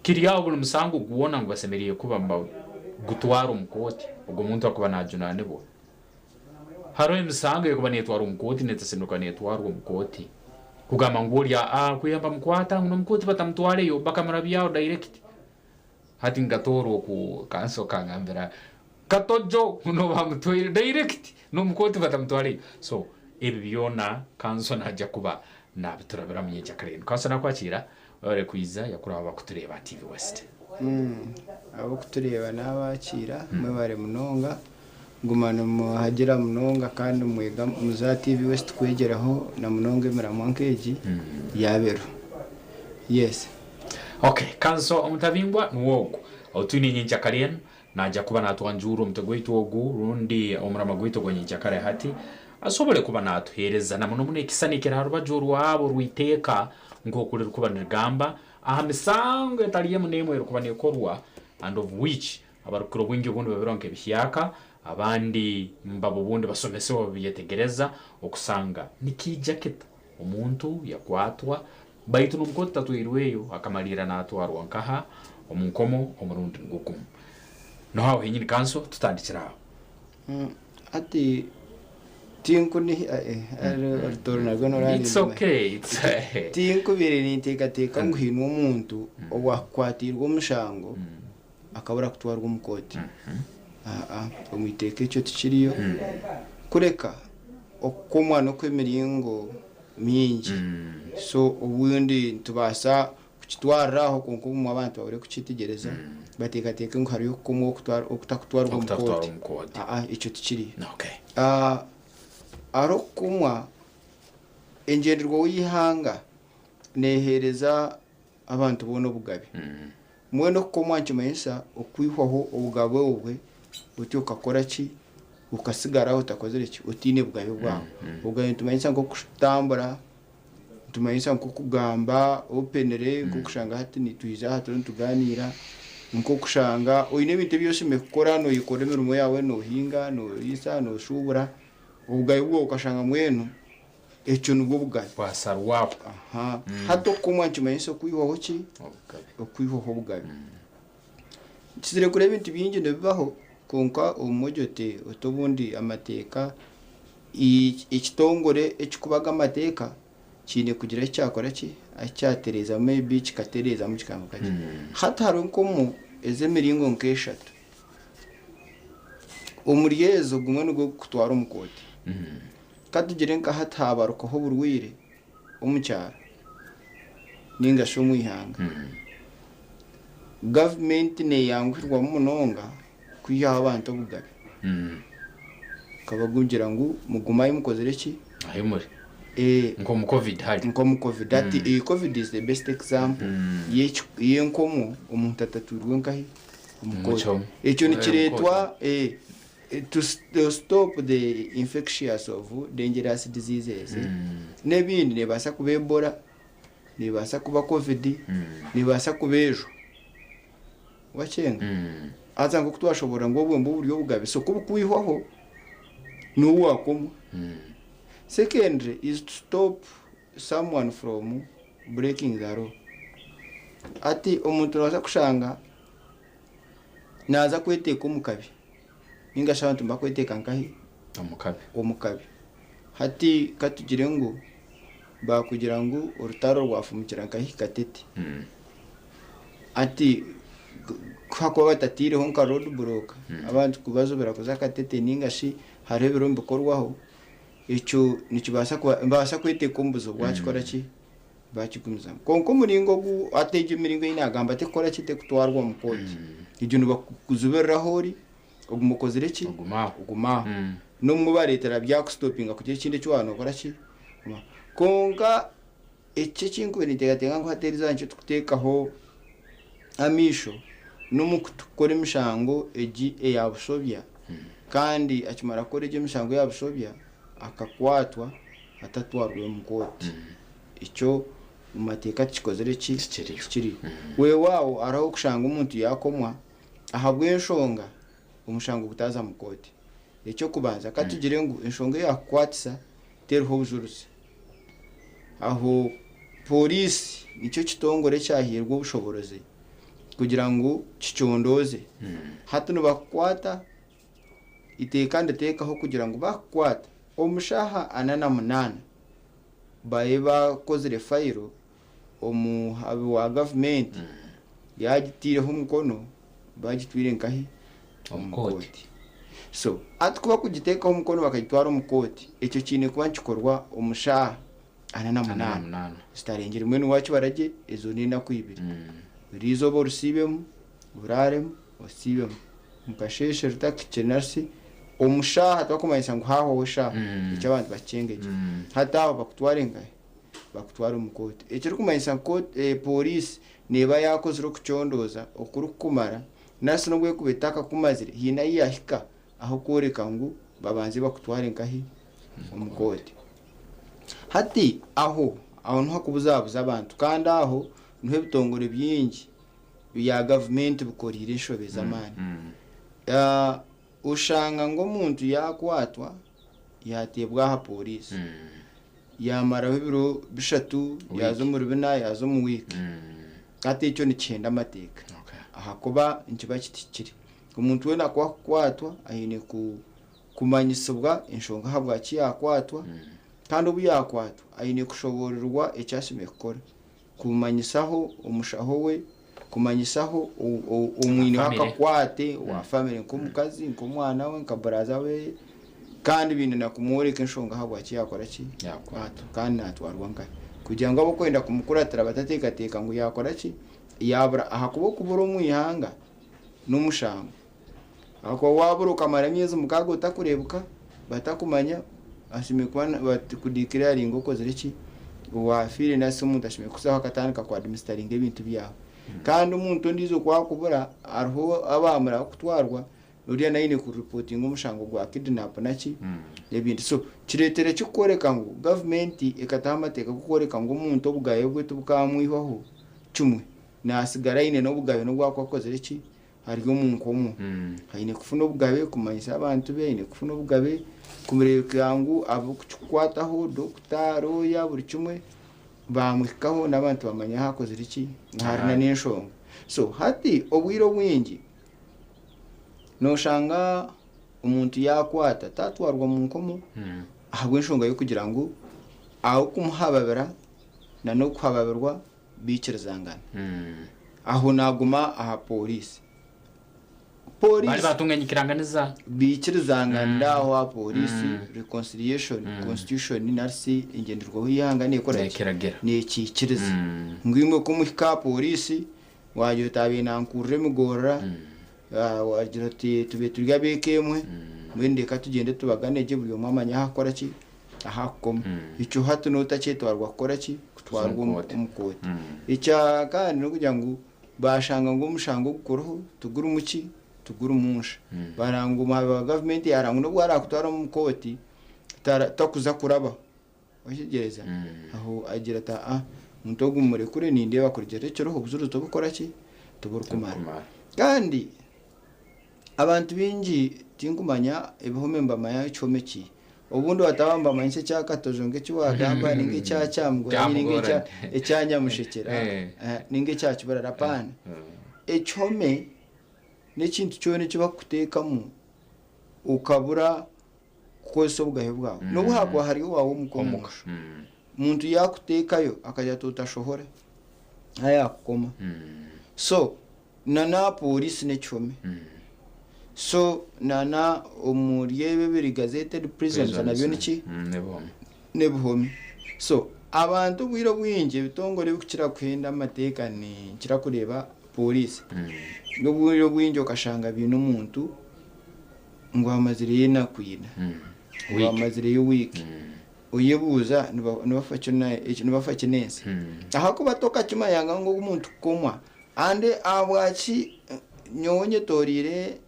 Kiri aho buri musango gwona ngu basemeriire kuba nibagutwara omu kooti ogwo muntu akuba najunaanibwa. Hariho emisango erikuba neetwarwa omu kooti n'etasemeriire kuba neetwarwa omu kooti. Kugamba ngu ori aa kwiha nibamukwata ngu n'omu kooti batamutwareyo bakamurabyaho direct. Hati nkatoorwa oku kanso kangambira Katojo ngu n'obu bamutwaire direct n'omu kooti batamutwareyo. So ebi byona kanso naija kuba nabiturabiramu nyenkyakare enu. Kanso nakwakiira webare kwiza yakuraho abakutureeba aha TV West. Ab'okutureeba n'abakiira mwebare munonga. Guma nimuhagira munonga kandi mwega muze aha TV West kwegyeraho na munonga emiramwa nk'egi yaaba eriho. Yes. Ok, Kanso Omutabingwa niwe ogu ou twine nyenkyakare enu. Naija kuba natwanjuurra omutwe gwaitu ogu rundi omurama gwaitu ogwa nyenkyakare hati, asobole kuba natuheereza na muno muno ekisisani ekiri ha rubaju orwabo orw'iteeka nk'oku ririkuba nirigamba aha misango etali emu n'emu erikuba nekorwa and of which Abarikukira obwingi obundi babirora nk'ebihyaka, abandi mbabo obundi basomesibwa babyetegereza okusanga nikiija kita omuntu yakwatwa baitu n'omukooti tatwairweyo akamaliira natwarwa nkaha omu nkomo omurundi nigwo gumu. Noho aho henyini kanso tutandikire aho. Hati tinkunihi orutooro narwo It's okay, it's Tinkubaire ninteekateeka ngu haine omuntu owaakukwatiirwe omushango akabura kutwarwa omu kooti. Aa, omu iteeka ekyo tikiriyo. Kureka okukomwa n'okw'emiringo mingi. So obundi nitubaasa kukitwarira aho kwonka obumwe abantu babure kukyetegyereza bateekateeke ngu hariyo okukomwa okutakutwarwa omu Okutakutwarwa kooti. omu kooti. Aa, ekyo tikiriyo. Okay. Hariho okukomwa engyenderwaho y'eihanga neeheereza abantu boona obugabe. Mbwenu okukomwa nikimanyisa okwihwaho obugabe obwe otyo okakora ki? Okasigara otakozire ki? Otaine bugabe bwawe. Obugabe nitumanyisa nk'okutambura, nitumanyisa nk'okugamba openly, nk'okushanga hati nitwija aha turiyo nitugaaniira, nk'okushanga oine ebintu ebi oshemereire kukora noyekora emirimo yaawe, noohinga, nooriisa, nooshuubura, obugabe bwawe okashanga mbwenu Ekyo nibwo bugabe. Bwasarwaho. Aha. Hati okukomwa nikimanyisa okwihwaho ki? Okwihwaho obugabe. Kizire kureeba ebintu bingi nibibaho kwonka obumwe ogye oti oti obundi amateeka ekitongore ekikubaga amateeka kiine kugira ahi kyakora ki? Ahi kyatereezamu maybe kikatereezamu kikanga ki. Hati hariho enkomo ez'emiringo nk'eshatu. Omuri ezo gumwe nigwo gukutwara omu kooti. Ka tugire nka hati haabarukaho oburwaire omu kyaro nainga shi omu ihanga, gavumenti neeyanguhirwamu munonga kwihaho abantu obugabe. Ekabagira ngu mugume ahi mukozire ki? Ahi muri. Nk'omu Covid hari. Nk'omu Covid. Hati eyi Covid is the best example y'enkomo omuntu atatwirwe nkahi? Omu kooti. Ekyo nikireetwa. To stop the infectious of dangerous diseases n'ebindi nebaasa kuba Ebola, nebaasa kuba covid, nebaasa kuba ejo wakyenga haza nk'oku twashoboorora ngu obwo nibwo buri obugabe so ku bukwihwaho niwe wakomwa. Secondly is to stop someone from breaking the law hati omuntu nobaasa kushanga Naaza kweteeka omu kabi, nainga shi abantu nibakweteeka nkahi? Omu kabi. Omu kabi. Hati ka tugire ngu baakugira ngu orutaro rwafumukira nkahi Katete. Hati ku hakuba batataireho nka road block, abantu kubazibira kuza Katete nainga shi hariho ebiriho nibikorwaho, ekyo nikibaasa kuba, nibabaasa kweteeka omu buzibu bwakikora ki? Bakigumizamu. Kwonka omuringo ogu, hati egyo emiringo ei naagamba tekukora ki? Tekutwarwa omu kooti. Egyo nibakuzibirira ahu ori, oguma okozire ki? Oguma aho. N'obumwe obareetera byakusitopinga kugira ekindi eki waaba nookora ki? Kwonka eki eki nkubaire ninteekateeka ngu hati erizooba nikyo turikuteekaho amaisho, n'omu kukora emishango egi eya bushobya, kandi akimara kukora egyo emishango eya bushobya, akakwatwa. atatwarwe omu kooti. Ekyo omu mateeka tikikozire ki? Tikiriyo. Weewaawo hariho okushanga omuntu yaakomwa ahabw'enshonga omushango gutaaza mu kooti. Eky'okubanza ka tugire ngu enshonga eyaakukwatisa teriho obujurizi. Aho pooriisi nikyo kitongore ekyahairwe obushoboorozi kugira ngu kicondooze. Hati nibakukwata, eiteeka niriteekaho kugira ngu baakukwata omu shaaha ana na munaana babe bakozire fayiro omuhabi wa gavumenti yaagitaireho omukono bagitwire nkahi? Omu kooti. So hati ku bakugiteekaho omukono bakagitwara omu kooti, ekyo kiine kuba nikikorwa omu shaaha 48 zitarengire. Mbwenu waakibara gye, ezo n'enaku ibiri. Eriizooba orisiibemu, oraaremu, osiibemu. Omu kasheeshe rutakihikire nari omu shaaha tibarikumanyisa ngu haahwaho eshaaha, ekyo abantu bakikyenge gye. Hati aho bakutware nkahi? Bakutware omu kooti. Ekirikumanyisa ngu pooriisi neeba yaakozire okucondooza okurikukumara nari n'obu erikuba etakakumazire haine ahu yaahika ah'okworeka ngu babanze bakutware nkahi? Omu kooti. Hati aho, aho niho hakubuzabuza abantu kandi aho niho ebitongore bingi bya gavumenti bikoreire enshobe z'amaani. Oshanga ngu omuntu yaakwatwa yaateebwa aha pooriisi, yaamaraho ebiro bishatu, yaaza omuri bina, yaaza omu wiiki. Hati ekyo nikihenda amateeka ahakuba nikiba kitahikire. Omuntu weena ku akukwatwa aine kumanyisibwa enshonga ahabwaki yaakwatwa kandi obu yaakwatwa aine kushoboororerwa eki ashemereire kukora. Kumanyisaho omushaho we, kumanyisaho omwineho akakwate owa famire nk'omukazi, nk'omwana we, nka buraza we kandi baine na kumworeka enshonga ahabwaki yaakora ki? Yaakwatwa kandi naatwarwa nkahi kugira ngu ab'okwenda kumukuratira batateekateeka ngu yaakora ki? Yaabura ahakuba okubura omu ihanga n'omushango. Ahakuba waabura okamara emyezi mukaaga otakureebuka, batakumanya, ashemereire kuba bakudeclaringa okozire ki? Owaafiire nari shi omuntu ashemereire kukuzaho akatandika ku administeringa ebintu byawe. Kandi omuntu ondiijo ku akubura, hariho abaamara kutwarwa, oriya nawe aine kureportinga omushango gwa kidnap naki n'ebindi. So kireetera ki kworeka ngu gavumenti ekataho amateeka g'okworeka ngu omuntu obugabe bwe tibukaamwihwaho kimwe, naasigara aine n'obugabe n'obu akuba akozire ki? Ari omu nkomo. Aine kufuna obugabe kumanyisa abantu be, aine kufuna obugabe kureebeka ngu ab'okukikwataho, dokita, looya, buri kimwe baamuhikaho n'abantu bamanya ahu akozire ki, ahari na n'enshonga. So hati obwire obwingi nooshanga omuntu yaakwata taatwarwa mu nkomo ahabw'enshonga y'okugira ngu ah'okumuhababira na n'okuhababirwa baikirizangana. Aho naaguma aha pooriisi. Bari baatunga enyikiranganiza. Baikirizanganira aho aha pooriisi, reconciliation, constitution nari shi engyenderwaho y'eihanga neekora ki? Neekiragira. Neekiikiriza. Ngu imwe ku muhika aha pooriisi, waagira oti abaire nankurira emigorora, waagira oti tubaire turi ab'eka emwe, mbwenu reka tugyende tubagane gye buri omwe amanye ahu akukora ki? Ahu akukoma. Ekyo hati nootakyetwarwa kukora ki? Kutwarwa omu kooti. Ekya kandi n'okugira ngu baashanga ngu omushango ogukuriho tigurimu ki? Tigurimu nsha. Baaranga ngu omuhabi wa gavumenti yaaranga ngu n'obu araakutwara omu kooti, takuza kurabaho. Okitegeereza? Aho agira ati, Aa, omuntu ogu mumurekure nindeeba kurugiirira ekiriho obujurizi tibukukora ki? Tiburikumara. Kandi abantu baingi tinkumanya ebihome nibamanya ekihome ki. Obundi bataba nibamanyisa ekya Katojo nk'eki waagamba ninga ekya Kyamugorani ninga ekya Nyamushekyera ninga ekya Kibarara apaana. Ekihome n'ekintu kyona eki barikukuteekamu okabura kukozesa obugabe bwawe. N'obu haakuba hari owaawe omuka omu nju, omuntu yaakuteekayo akagira ati otashohora, nawe yaakukoma. So na n'aha pooriisi n'ekihome. So na na omuri ebi ebiri gazetted prisons nabyo niki? N'ebihome. So abantu obwire obwingi ebitongore ebirikukira kuhenda amateeka ninkira kureeba pooriisi. Obwire obwingi okashanga baine omuntu ngu amazireyo enaku ina, ngu amazireyo wiiki, oyebuuza nibafa ki n'ensi? Ahakuba tokakimanyanga ngu ogu muntu kukomwa and ahabwaki nyowe nyetoreire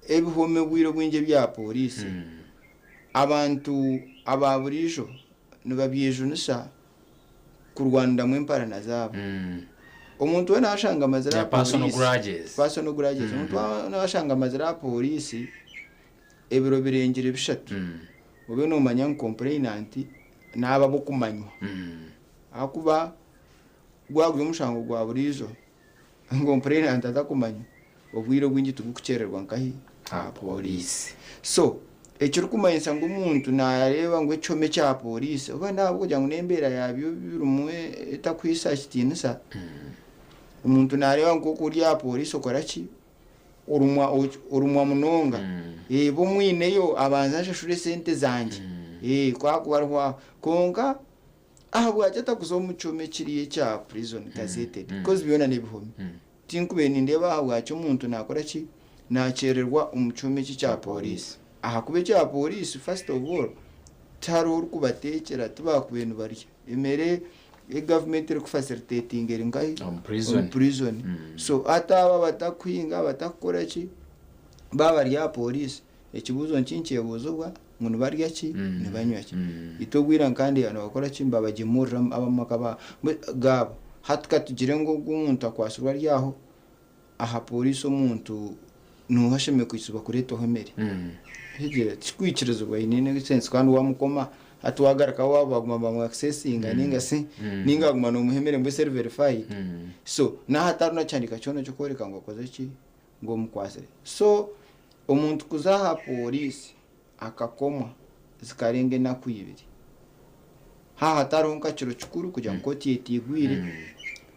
ebihome obwire obwingi ebya pooriisi, abantu. aba buriijo nibabyejunisa kurwaniramu emparana zaabo. Omuntu weena ashanga amazire Yeah, aha personal police- grudges. personal grudges. Omuntu weena ashanga amazire aha pooriisi ebiro birengire bishatu, obe noomanya ngu complainant naaba ab'okumanywa. Ahakuba gwaba guri omushango gwa buriijo, complainant atakumanywa, obwire obwingi tigukukyererwa nkahi? Aha pooriisi. So, ekirikumanyisa ngu omuntu naareeba ngu ekihome kya pooriisi oba n'ahabw'okugira ngu n'embeera yaabyo birimu etakuhaisa kitiinisa, omuntu naareeba ngu nk'oku ori aha pooriisi okora ki? Orumwa orumwa munonga. Bo omwineyo abanze anshashure esente zangye. Ku arikuba ariho aho. Kwonka ahabwaki atakuza omu kyoma ekiriyo ekya prison gazetted? Because byona n'ebihome. Tinkubaire nindeeba ahabwaki omuntu nakora ki? Nakyererwa omu kyoma eki ekya pooriisi. Ahakuba ekya pooriisi first of all tihariho orikubateekyera, tibakubaire nibarya. Emere ei gavumenti erikufacilitatinga eri nkahi? Omu prison. Omu prison. So hati abo abatakuhinga, abatakukora ki, baaba bari aha pooriisi, ekibuuzo nikinkyebuuzibwa ngu nibarya ki, nibanywa ki? Itwe obwira nkandeeba nibakora ki, nibabagyemurira ab'omu maka gaabo. Hati katugire ngu ogu omuntu akwatsirwe ari aho, aha pooriisi omuntu nooha ashemereire kwikirizibwa kureetwaho emere? Otegeera? Tikikwikirizibwa in any sense kandi wamukoma hati wagaruka waaba baguma nibamu accessinga ninga shi ninga waguma noomuha emere mbwenu eri verified. So naaba hatariho na kihandiiko kyona ekirikworeka ngu okozire ki? Ngu omukwatsire. So omuntu kuza aha pooriisi akakomwa zikarenga enaku ibiri, haaba hatariho nka kiro kikuru kugira ngu kooti etaigwire,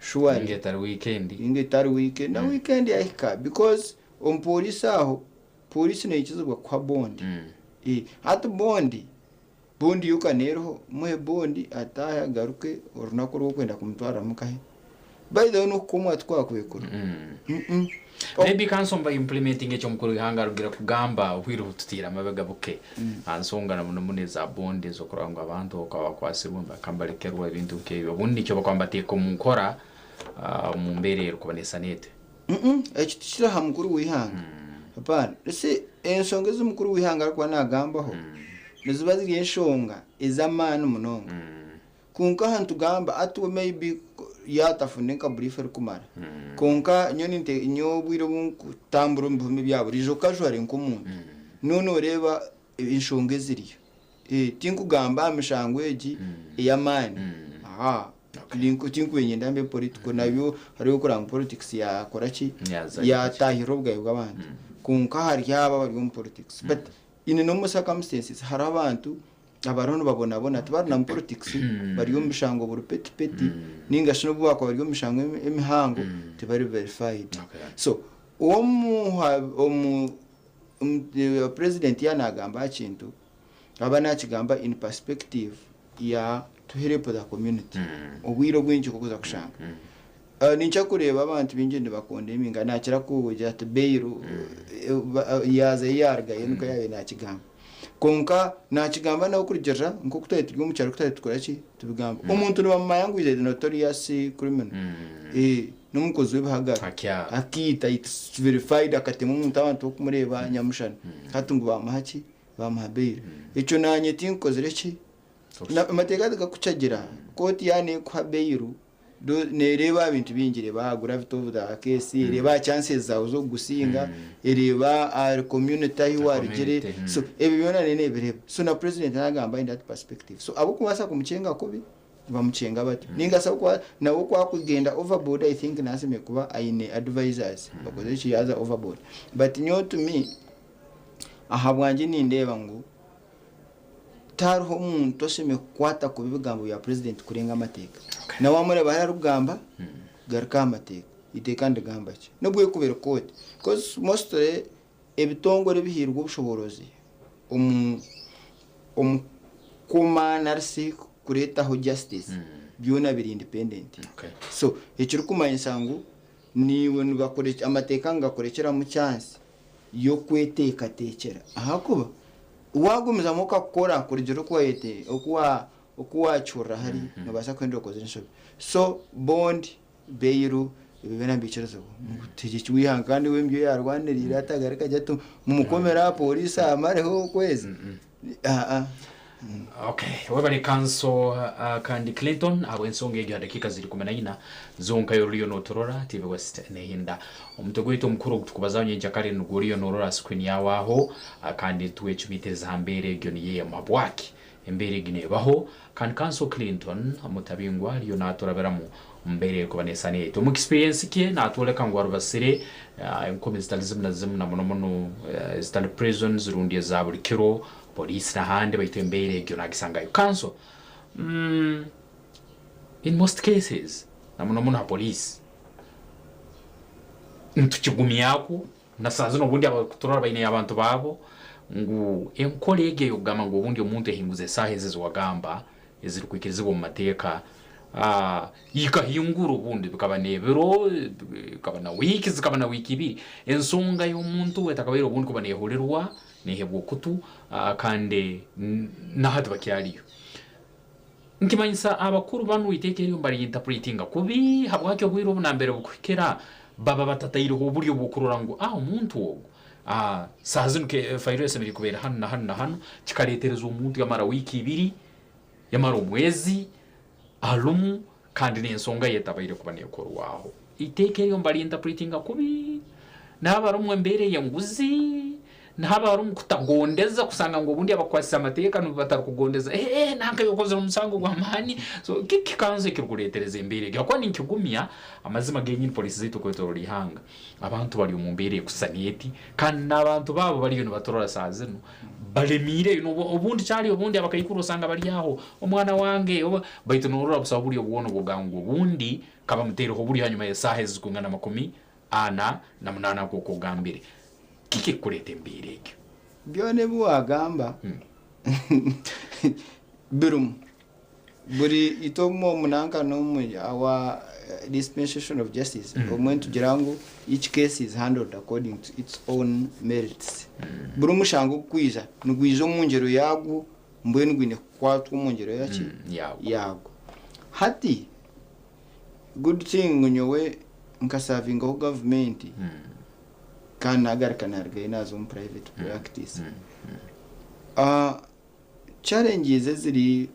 surely. Ninga etari wiikendi. Ninga etari wiikendi. Na wiikendi yahika because omu pooriisi aho, pooriisi neikizibwa kukuha bondi. Hati bondi, bondi yo ka neeriho, muhe bondi ataahe agaruke orunaku oru orikwenda kumutwariramu nkahe? By the way n'okukomwa tikwakwekurwa. Maybe kanso mba implementing ekyo mukuru w'ihanga arugire kugamba obwire obututiire amabega buke aha nsonga na muno muno eza bond ez'okurora ngu abantu okuba bakwasirwe bakambarekerwa ebintu nk'ebyo obundi nikyo bakuba nibateeka omu nkora omu mbeera erikuba neesana ete. Eki tikiri aha mukuru w'eihanga. Hapana. Ese enshonga ezi mukuru w'eihanga arikuba naagambaho niziba ziri enshonga ez'amaani munonga. Kwonka aha nitugamba ati we maybe yaatafune nka brief erikumara. Kwonka nyowe ninte nyowe obwire obu nkutambura omu bihome bya buriijo casually nk'omuntu, nyowe nooreeba enshonga eziriyo. Tinkugamba aha mishango egi ey'amaani, haa, tinkuba niinyenda mbe political nabyo hariho okureba ngu politics yaakora ki, yaataahirira obugabe bw'abantu. Kwonka hari abo abari omu politics but in normal circumstances hariho abantu abariho nibabonabona tibari na mu politics bari omu mishango buri petty petty ninga shi n'obu bakuba bari omu mishango emihango tibari verified. So omu president yaaba nagamba aha kintu aba nakigamba in perspective ya to help the community obwire obwingi nk'oku oza kushanga. Ninkira kureeba abantu baingi nibakondeminga nakira kugira ati bail yaazayo yaarugayo nikwo yaabaire nakigamba. Kwonka naakigamba nawe kurugiirira nk'oku twaba turi omu kyaro ku twaba nitukora ki? Tubigamba. Omuntu nibamumanya ngu is a notorious criminal. N'omukozi w'ebihagaro. Akaita, it's verified akatema omuntu abantu barikumureeba nyamushana. Hati ngu baamuha ki? Baamuha bail. Ekyo naanye tinkukozire ki? Amateeka tigakucagira. Kooti yaaba neekuha bail, Nereeba aha bintu bingi, ereeba aha gravity of the case, ereeba aha chances zaawe z'okugusinga, ereeba ahari community ahu warugire, so ebyo byona neyo nebireeba. So na president nagamba in that perspective. So abarikubaasa kumukyenga kubi, nibamukyenga batyo. Ninga shi nawe ku arikugyenda overboard I think nawe ashemereire kuba aine advisers bakozire ki yaaza overboard. But nyowe to me, ahabwangye nindeeba ngu Tihariho omuntu oshemereire kukwata kubi ebigambo bya purezidenti kurenga amateeka. Na wamureeba hariya arikugamba, garuka aha mateeka. Eiteeka nirigamba ki? N'obu erikuba eri kooti. Because mostly ebitongore ebihairwe obushoboorozi omu omu kukoma nari shi kureetaho justice byona biri independent. So ekirikumanyisa ngu naiwe amateeka nigakurekyeramu chance y'okweteekateekyera ahakuba waagumizamu okakukora kurugiirira oku wayete oku wa oku waakihurira hariya noobaasa kuhendera okozire enshobe. So bond, bail ebyo byona nibiikirizibwa. Omutegyeki w'eihanga kandi we nibyo yaarwaniriire hati agaruke agire ati mumukomere aha pooriisi ahamareho okwezi? Aa. Okay, webale kanso kandi Clinton ahabw'ensonga egyo. Ha dakiika ziri 14 zonka yoruriyo noturora TV West nehinda. Omutwe gwaitu omukuru ogu tukubazaho nyenkyakare nigwo oriyo norora aha screen yawe aho, kandi twecumitiriza aha mbeera egyo niyo emwe, habwaki embeera egi nebaho. Kandi kanso Clinton Mutabingwa ariyo naturabiramu omu mbeera erikuba nesana eti. Omu experience kye natworeka ngu arubasire enkumi zitari zimwe na zimwe, na muno muno ezitari prisons rundi eza buri kiro, poliisi n'ahandi, baitu embeera egyo nagisangayo. Kanso, in most cases, na muno muno ha poliisi, nitukigumyakwo na saaha zinu obundi abarikuturora baineyo abantu baabo, ngu enkora egyo ey'okugamba ngu obundi omuntu ehinguza esaaha ezi eziwagamba ezirikwikirizibwa omu mateeka, ikahingura obundi bikaba n'ebiro, bikaba na wiiki, zikaba na wiiki ibiri, ensonga y'omuntu we etakabaire obundi kuba neehurirwa, neehebwa okutu, kandi na hati bakyariyo. Nikimanyisa abakuru banu iteeka eryo nibariyintapuretinga kubi. Habwaki obwire obu nambere bukuhikira baba batataireho oburyo bw'okurora ngu omuntu ogu saaha zinu fayiro ye esemeriire kuba eri hanu na hanu na hanu, kikareetereza omuntu yamara wiiki ibiri, yamara omwezi arumu kandi n'ensonga ye etabaire kuba neekorwaho. Eiteeka eryo nibarintapuretinga kubi. Nihaba harimu embeera ey'enguzi, nihaba harimu kutagondeza kusanga ngu obundi abakukwasisa amateeka nibo batarikugondeza, eeh nanka iwe okozire omusango gw'amaani. So kiki kanso ekirikureetereza embeera egyo? Ahakuba ninkigumya amazima genyini poliisi zaitu okwetooroora eihanga, abantu bari omu mbeera erikusisana eti kandi n'abantu baabo bariyo nibaturora saaha zinu baremiire. Obundi kyari obundi abakaikuru osanga bari aho, omwana wange oba, baitu noorora busaho buryo bwona obw'okugamba ngu obundi kabamuteereho oburyo hanyuma y'esaaha ezirikwingana 48 nk'oku ogambire. Kiki ekikureeta embeera egyo? Byona ebi waagamba birimu. Buri itwe obumwe omu nanka n'omu our dispensation of justice obumwe nitugira ngu each case is handled according to its own merits. Buri mushango ogukwija nigwija omu ngyero yaagwo mbwenu gwine kukwatwa omu ngyero yaki? Yaagwo. Hati good thing ngu nyowe nkasavingaho gavumenti kandi nagaruka narugayo naza omu private practice. Challenges eziri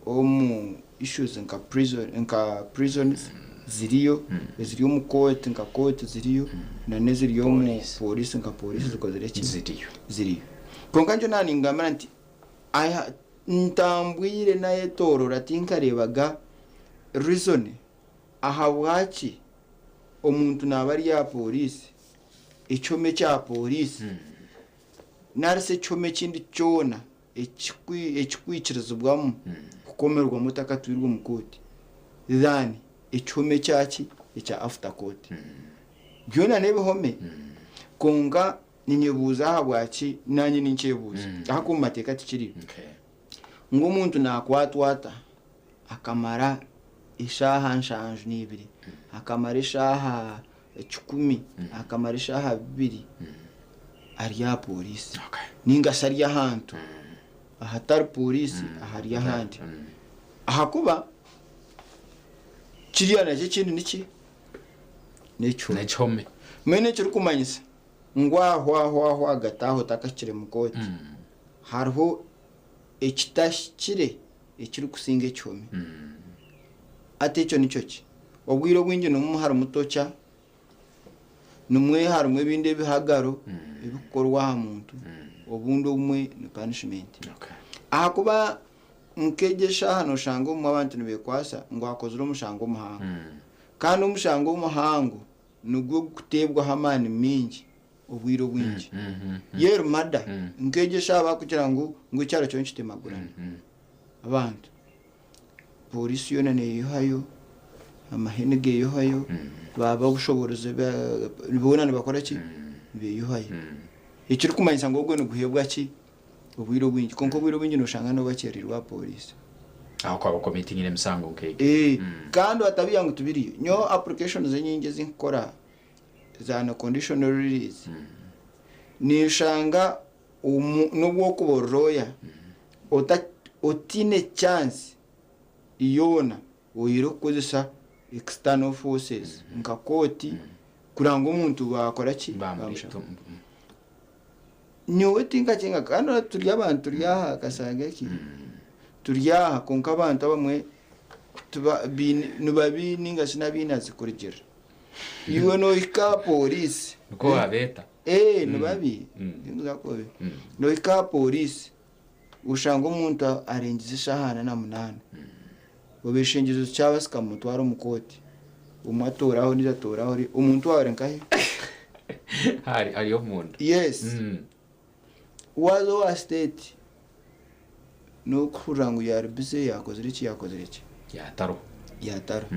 omu issues nka prison nka prisons ziriyo, eziri omu court nka court ziriyo, na n'eziri omu police nka police zikozire ki? Ziriyo. Ziriyo. Kwonka nikyo naaba ningambira nti I ha ntambwire nayetoorora tinkareebaga reason ahabwaki omuntu naaba ari aha police, ekihome kya police. Nari shi ekihome ekindi kyona ekikwikirizibwamu kukomerwamu otakatwirwe omu kooti than ekihome ekya ki? Ekya after court. Byona n'ebihome kwonka ninyebuuza ahabwaki nanye ninkyebuuza ahakuba omu mateeka tikiriyo ngu omuntu nakwatwa ata akamara eshaaha 72, akamara eshaaha 100, akamara eshaaha 2 ari aha pooriisi nainga shi ari ahantu ahatari pooriisi ahari ahandi. Ahakuba kiriya nakyo ekindi niki? N'ekihome. N'ekihome. Mbwenu ekirikumanyisa ngu aho aho aho ahagati aho otakahikire mu kooti, hariho ekitahikire ekirikusinga ekihome. Hati ekyo nikyo ki? Obwire obwingi nimwo harimu tokya, nimwo harimu ebindi ebihagaro ebikukorwa aha muntu, obundi obumwe ni punishment. Ahakuba nk'egi eshaaha noshanga obumwe abantu nibekwasa ngu akozire omushango omuhango. Kandi omushango omuhango nigwo gukuteebwaho amaani maingi obwire obwingi. Yeru mada nk'egi eshaaha bakugira ngu ngu ekyaro kyona kitemagurane abantu. Pooriisi yoona neeyehayo, amahe nigeeyehayo, baaba obushoboorozi boona nibakora ki? Nibeeyehayo. Ekirikumanyisa ngu ogwo niguheebwa ki? Obwire obwingi. Kwonka obwire obwingi nooshanga nibo bakyereirwe aha pooriisi. Aho ku abakomitingire emisango nk'egyo. Kandi otabiha ngu tibiriyo. Nyowe applications enyingi ezi nkukora za no conditional release, ninshanga N'obu orikuba ori looya, otaine chance yoona oine kukozesa external forces nka kooti kureba ngu omuntu baakora ki? Baamushaba. Nyowe tinkakyenga kandi ora turi abantu turi aha kasanga eki turi aha kwonka abantu abamwe tiba biine nibabi ninga shi n'abainazi kurugirira iwe nohika aha poriisi Nikwo wabeeta. Ee nibabi tinkuza kubi nohika aha poriisi oshanga omuntu arengize eshaaha ana na munaana oba eshengyezo tikyabasika mumutware omu kooti omwe atooraho ondiijo atooraho ori omuntu waawe ari nkahi? Ari ari omunda. Yes. Waaza owa state n'okuhurira ngu yaari busy yaakozire eki yaakozire eki. Yaataruho. Yaataruho.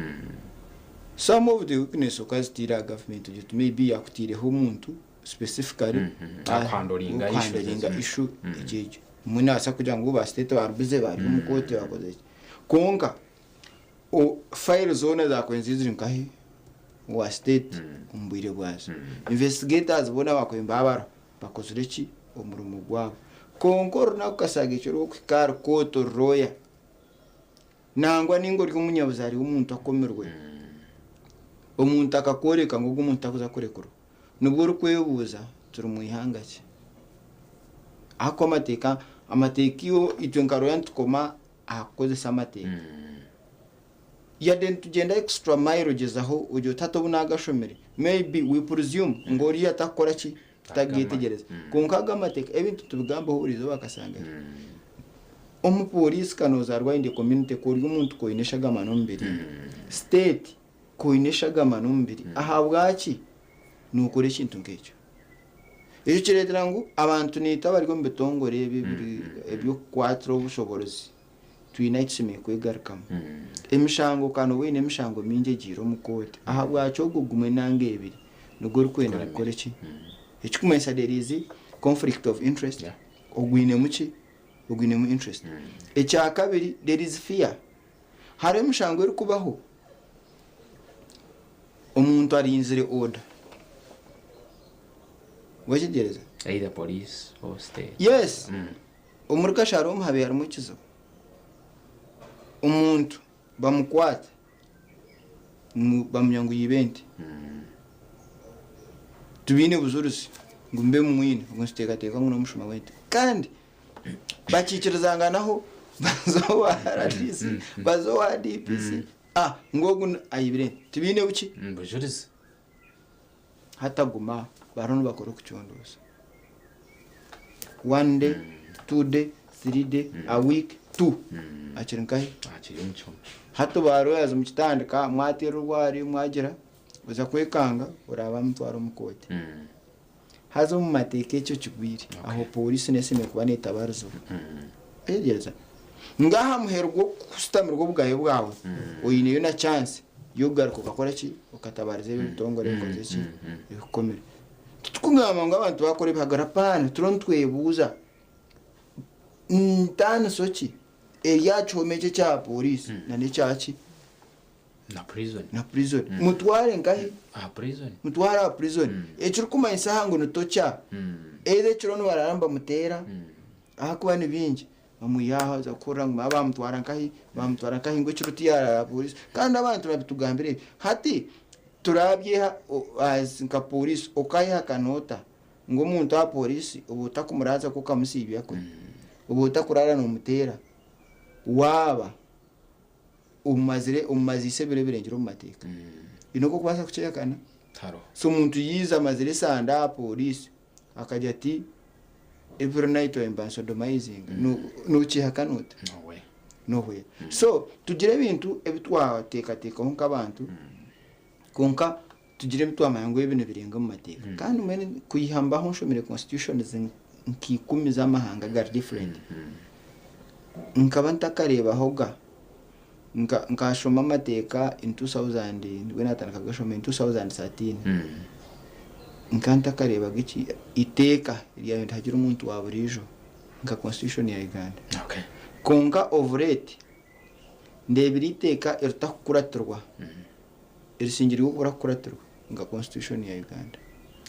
Some of the weakness okaziteire aha government ogira oti maybe yaakuteireho omuntu specifically Akuhandoringa issues akuhandoringa ezo. issue egyo egyo. Mbwenu naabaasa kugira ngu ba state bari busy bari omu kooti bakozire ki. Kwonka file zoona zaakubaire ziri nkahi owa state omu bwire bwazo. Investigators boona baakubaire nibaba bariho bakozire ki? Omurimo gwabo. Kwonka orunaku kasaaga ekyo orw'okuhika ahari kooti ori lawyer nangwa nainga ori omunyabuzaare w'omuntu akomirwe, omuntu akakworeka ngu ogu omuntu takuza kurekurwa, nibwo orikwebuuza turi mu ihanga ki? Ahakuba amateeka, amateeka itwe nka lawyer nitukoma aha kukozesa amateeka. Yade nitugyenda extra mile ogyezaho ogira oti hati obu nagashomire maybe we presume ngu oriya takukora ki? Tagetegyereza. Kwonka ago amateeka ebintu tubigambaho buri izooba akasanga ki? Omu police ka nozarwa in the community ku ori omuntu ku oine eshagama n'omubiri, state ku oine eshagama n'omubiri ahabwaki nokora ekintu nk'ekyo? Ekyo kireetera ngu abantu naitwe abari omu bitongore ebi eby'okukwatira obushoboorozi twine ahu tushemereire kwegarukamu. Emishango ka nooba oine emishango mingi egiire omu kooti, ahabwaki ogwo gumwe nanga ebiri nigwo orikwenda kukora ki? Ekirikumanyisa there is conflict of interest, ogwinemu ki? Ogwinemu interest. Ekyakabiri there is fear. Hariho emishango erikubaho omuntu arinzire order. Wagyegyereza? Either police or state. Yes. Omuri Kashari omu habaire harimu ekizibu. Omuntu bamukwata bamanya ngu yiba ente. Tibaine bujurizi ngu mbe mumwine ngu nituteekateeka ngu n'omushuma w'ente. Kandi bakiikirizanganaho baza owa RDC, baza owa DPC, ah ngu ogu ayibire ente. Tibaine buki? Bujurizi. Hati aguma bariho nibakora okucondooza. One day, two day, three day, a week, two. Akiri nkahi? Akiri omu kihome. Hati ba lawyers mukitandika mwateera orwari mwagira oza kwekanga oraba bamutwara omu kooti. Haza omu mateeka ekyo kigwire. Aho pooriisi nesemeriire kuba neetabarizibwa. Oyegyereza? Ngu aha muheru gw'okushutamirwa obugabe bwawe, oineyo na chance y'okugaruka okakora ki? Okatabariza ebi ebitongore ebikoze ki? Ebikukomire. Titukugamba ngu abantu baakora ebihagaro, apaana, turiyo nitwebuuza ntaaniso ki eri aha kihome eki ekya pooriisi na n'ekya ki? Na prison. Na prison. Mutware nkahi? Aha prison. Mutware aha prison. Ekirikumanyisa aha ngu ni torture. Either ekiro nibarara nibamuteera ahakuba ni bingi, bamwiha aho aza kuhurira ngu mara bamutwara nkahi, bamutwara nkahi ngu ekiro tiyarara aha police. Kandi abantu babitugambira ebi. Hati turabyeha as nka police okayehakana ota ngu omuntu aha police oba otakumuraaza kwe okamusiibya kwe, oba otakuraara nomuteera, waaba omumazire omumaziise ebiro ebirengire omu mateeka. Oine oku orikubaasa kukyehakana? So omuntu yaiza amazire esande aha police akagira ati every night nimbansodomizinga, nokyehakana ota? Nohwera. So tugire ebintu ebi twateekateekaho nk'abantu kwonka tugire ebi twamanya ngu ebi nibirenga omu mateeka. Kandi mbwenu kwiha mbaho nshomire constitutions nka ikumi z'amahanga agari different, nkaba ntakareebahoga nka nkashoma amateeka in 2000 nibwo naatandika kugashoma in 2013 nkaba ntakareebaga eki iteeka eryabaire nirihagira omuntu wa buriijo nka constitution ya Uganda. Kwonka of late ndeebire eiteeka eritakukuratirwa erisingirwe okubura kukuratirwa nka constitution ya Uganda.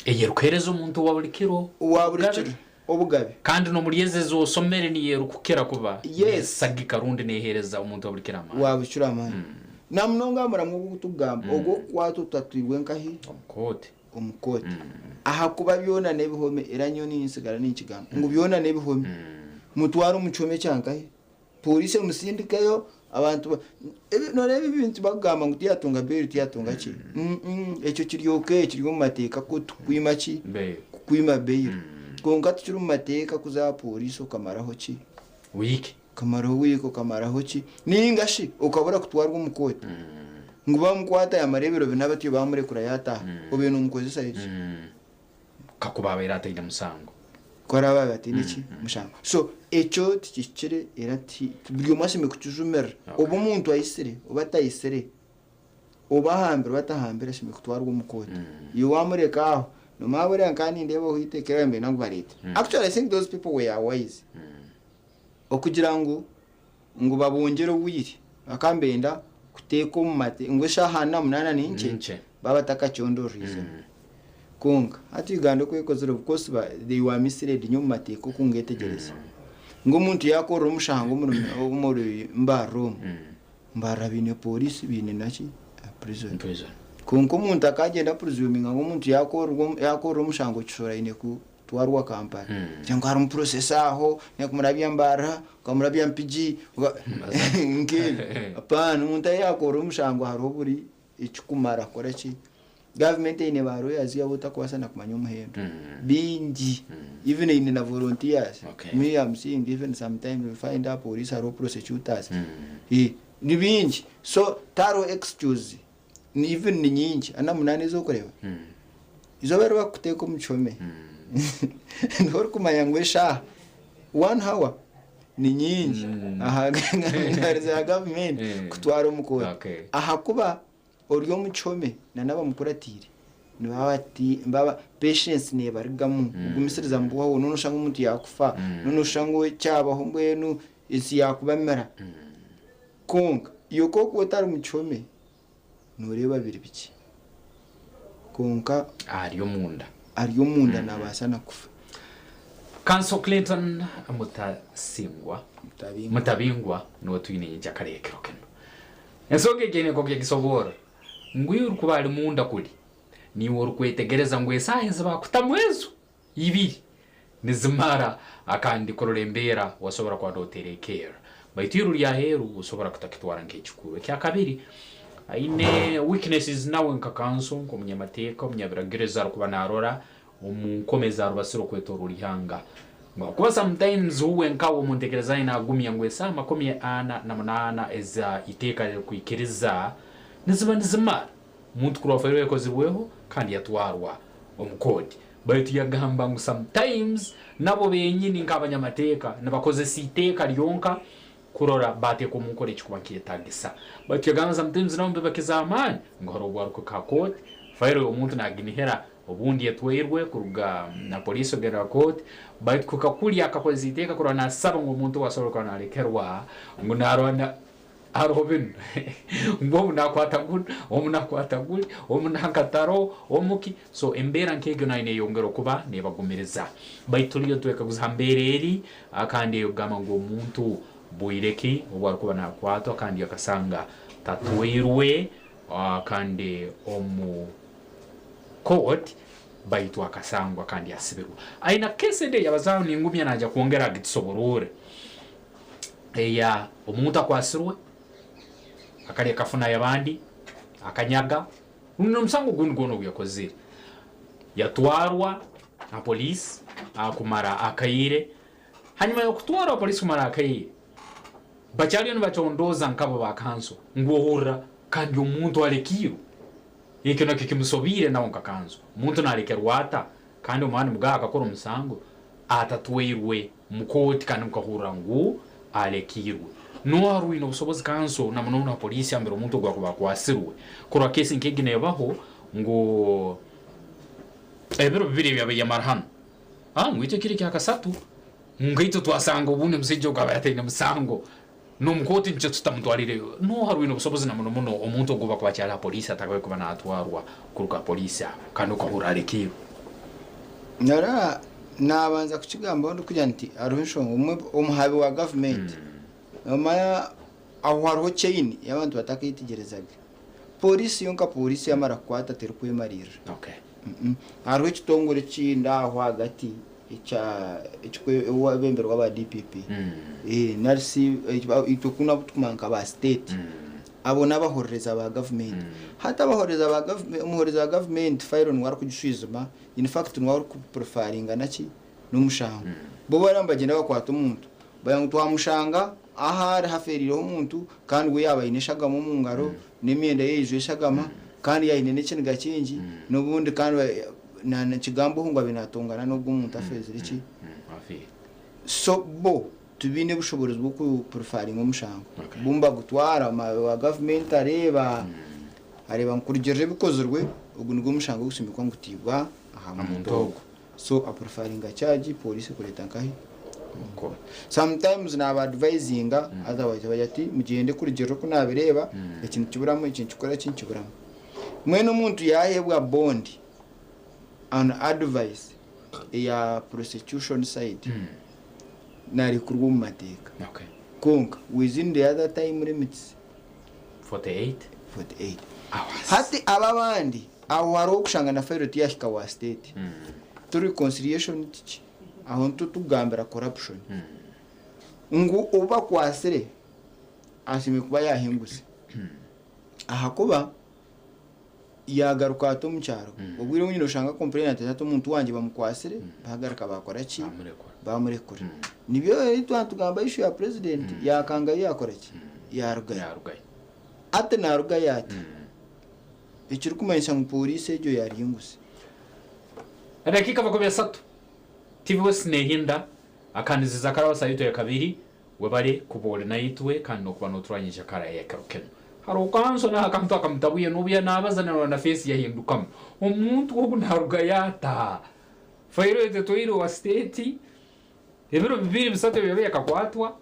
Eyerikuhereza omuntu owa buri kiro Owa buri kiro obugabe. Kandi n'omuri ezi ezi osomere niyo erikukira kuba Yes. nesagika rundi nehereza omuntu wa buri kiro amaani. Wa buri kiro amaani. Namunonga aha muramwa ogu ogutukugamba, ogw'okukwata otatwirwe nkahi? Omu kooti. Omu kooti. Ahakuba byona n'ebihome era nyowe ninsigara ninkigamba ngu byona n'ebihome. Mutware omu kihome kya nkahi? Pooriisi emusindikeyo abantu ba ebi nooreeba ebintu bakugamba ngu tiyatunga bail tiyatunga ki? Ekyo kiri okay kiri omu mateeka ku tukukwima ki? Kukwima bail. Kwonka tikiri omu mateeka kuza aha pooriisi okamaraho ki? Wiiki. Okamaraho wiiki okamaraho ki? Nainga shi okabura kutwarwa omu kooti ngu bamukwata yamara ebiro bina batyo bamurekura yataha obaire nomukozesa ki? Kakuba abaire ataine musango. Ku araabe abaire ataine ki? Mushango. So ekyo tikihikire era ti buri omwe ashemereire kukijumirira. Oba omuntu aitsire oba ataitsire, oba ahambire oba atahambire ashemereire kutwarwa omu kooti. Iwe wamureka aho, nomanya buriya nkaba nindeeba ahu eiteeka eryabaire nibenda ngu bareete. Actually I think those people were wise. Okugira ngu ngu babongyere obwire bakaba nibenda kuteeka omu mate ngu eshaaha ana munaana n'enkye baaba batakakyondoreriizemu. Kwonka hati Uganda oku ekozire of course they were misled nyowe omu mateeka oku ngeetegyereza. Ngu omuntu yaakorera omushango omuri Mbarara omu, Mbarara baine pooriisi baine naki prison. Kwonka omuntu akaagyenda apuresuminga ngu omuntu yaakorera omushango Kisoro aine ku Twarwa Kampala. Kugira ngu harimu process aho, nyakumurabya Mbarara, okamurabya Mpigi, nk'ebyo. Apaana, omuntu ahi yakoorera omushango hariho buri ekikumara kukora ki? Gavumenti eine ba lawyers abu otakubaasa na kumanya omuhendo. Baingi. Even eine na volunteers. Me am seeing even sometimes you find aha police hariho prosecutors. Ni baingi. So tihariho excuse. Even ni nyingi, 48 ezi orikureeba, eizooba eri barikukuteeka omu kihome niho orikumanya ngu eshaaha, one hour ni nyingi aha ngaari za gavumenti kutwara omu kooti. Ahakuba ori omu kihome na n'abamukuratiire nibaba bati, patience neebarugamu, kugumisiriza nibuhwaho, noona oshanga omuntu yaakufa, noona oshusha ngu kyabaho mbwenu ensi yaakubamira. Kwonka iwe ku orikuba otari mu kihome, nooreeba biri bikye. Kwonka Ari omunda. ari omunda naabaasa na kufa. Counsel Clinton Mutasingwa, Mutabingwa niwe twine nyenkyakare ekiro kinu. Ensonga egi eine nk'oku yagisoborra ngu iwe orikuba ari munda kuri, niiwe orikwetegereza ngu esaaha ezi baakutamu ezo Ibiri nizimara akandi kurora embeera wasobora kuba noterekerra. Baitu iru ryaheeru osobora kutakitwara nk'ekikuru. Ekyakabiri, aine weaknesses nawe nka kanso, nk'omunyamateeka, omunyabiragiro ezi arukuba narora omu nkomo ezi arubasire okwetoroora ihanga. Ngu habwokuba sometimes uwe nkawe omu ntekereza ye nagumya ngu esaaha 48 eza iteeka rirukwikiriza niziba nizimara. Omuntu kurora fayiro ekozirweho kandi yatwarwa omu kooti. Baitu yagamba ngu sometimes nabo benyini nk'abanyamateeka nibakozesa iteeka lyonka kurora bateeka omu nkora ekikuba nikyetagisa. Baitu yagamba sometimes nabo nibibakiza amaani ngu haroho obwarukuhika ha kooti fayiro y'omuntu naginihira obundi etwairwe kuruga na poliisi kugenda ha kooti baitu kuhika kuli akakozesa iteeka kurora nasaba ngu omuntu ogu asobole kuba nalekerwa ngu narora na Hariho binu, ngu obu nakwata gunu, obu nakwata guri, obu nankataro, omuki. So embeera nk'egyo nayo neyongera okuba nebagumiriza. Baitu turiyo nitwekaguza ha mbeera eri kandi ey'okugamba ngu omuntu bwire ki obu arikuba nakwatwa kandi akasanga tatwairwe kandi omu court baitu akasangwa kandi asibirwe. Aine case endi eyabazaaho ningumya naija kwongera agitusobororre. Eya omuntu akwasirwe akalya akafuna y'abandi, akanyaga, rundi n'omusango ogundi gwona ogu yakozire. Yatwarwa ha poliisi kumara akaire. Hanyuma y'okutwarwa ha poliisi kumara akaire, bakyaliyo nibacondooza nkabo ba kanso ngu ohurra kandi omuntu alekiirwe. Ekyo nakyo kimusobiire nawe nka kanso. Omuntu nalekerwa ata kandi omu maani mugaha akakora omusango atatwairwe Omu kooti kandi mukahurra ngu alekiirwe. Nooha arwine obusobozi kanso na muno na poliisi ambere omuntu ogu akuba akwasirwe. Kurora kesi nk'egi nebaho ngu ebiro bibiri ebi abaire yamara hanu, ngu itwe ekiro ekyakasatu ngu nkaitwe twasanga obundi omusaija ogu abaire ataine musango n'omu kooti nikyo tutamutwalireyo. Nooha arwine obusobozi na muno muno omuntu ogu obu akuba akyali ha poliisi atakabaire kuba natwarwa kuruga ha poliisi aho kandi okahurra alekiirwe? Nara Naabanza kukigambaho ndikugira nti hariho enshonga obumwe omuhabi wa gavumenti noomanya aho hariho chain ei abantu bataketegyerezage. Pooriisi yo nka pooriisi yamara kukwata terikwemariirira. Hariho ekitongore ekindi aho ahagati ekya ekikwebemberwa aba DPP nari shi itwe kunu abu tukumanya nka ba state abo n'abahorereza ba gavumenti. Hati abahorereza ba gavumenti, omuhorereza wa gavumenti fayiro niwe arikugishwijuma, in fact niwe arikupurifaringa naki n'omushango. Bo bariya nibagyenda bakwata omuntu bagira ngu twamushanga ahu ari hafeereireho omuntu kandi we yaaba aine eshagama omu ngaro n'emyenda ye eijwire eshagama kandi yaaba aine n'ekiniga kingi n'obundi kandi nikigambwaho ngu abaire naatongana n'ogwo omuntu afeezire ki? So bo tibaine bushoboorozi bw'okupurifaringa omushango. Bo nibagutwara owa gavumenti areeba, areeba ngu kurugiirira ebikozirwe ogu nigwo mushango ogushemereire kuba nigutiibwa aha muntu ogwo. So apurifaringa charge police ekureeta nkahi? Omu court. Sometimes naba advisinga otherwise abagira ati mugyende kurugiirira oku nabireeba eki nikiburamu eki nikikora eki nikiburamu. Mbwenu omuntu yaheebwa bond on advice eya prosecution side narekurwa omu mateeka kwonka within the other time limits 48. 48. Hati abo abandi Aho hariho okushanga na fayiro tiyahika wa state. Ti reconciliation tiki? Aho nitwo tukugambira corruption. Ngu ou bakwasire ashemereire kuba yahinguze. Ahakuba yagaruka ata omu kyaro, obwire obwingi noshanga complainant ati omuntu wangye bamukwasire bagaruka bakora ki? Bamurekura. Nibyo ebi twaba nitugamba issue ya president yakangayo yakora ki? Yarugayo. Ati narugayo ata? Ekirikumanyisa ngu pooriisi egyo yaaringuzi. Edakiika 30 TV West nehinda akaniziza karaho sayito ya kabiri webale kuba ori naitwe kandi nokuba noturanyija kara eyekiro kinu. Hariho kanso naha akantu akamutabuye nobu yanabaza narora na face yahindukamu omuntu ogu narugayo ata? Fayiro etetwaire owa state ebiro bibiri bisatu ebyo yakakwatwa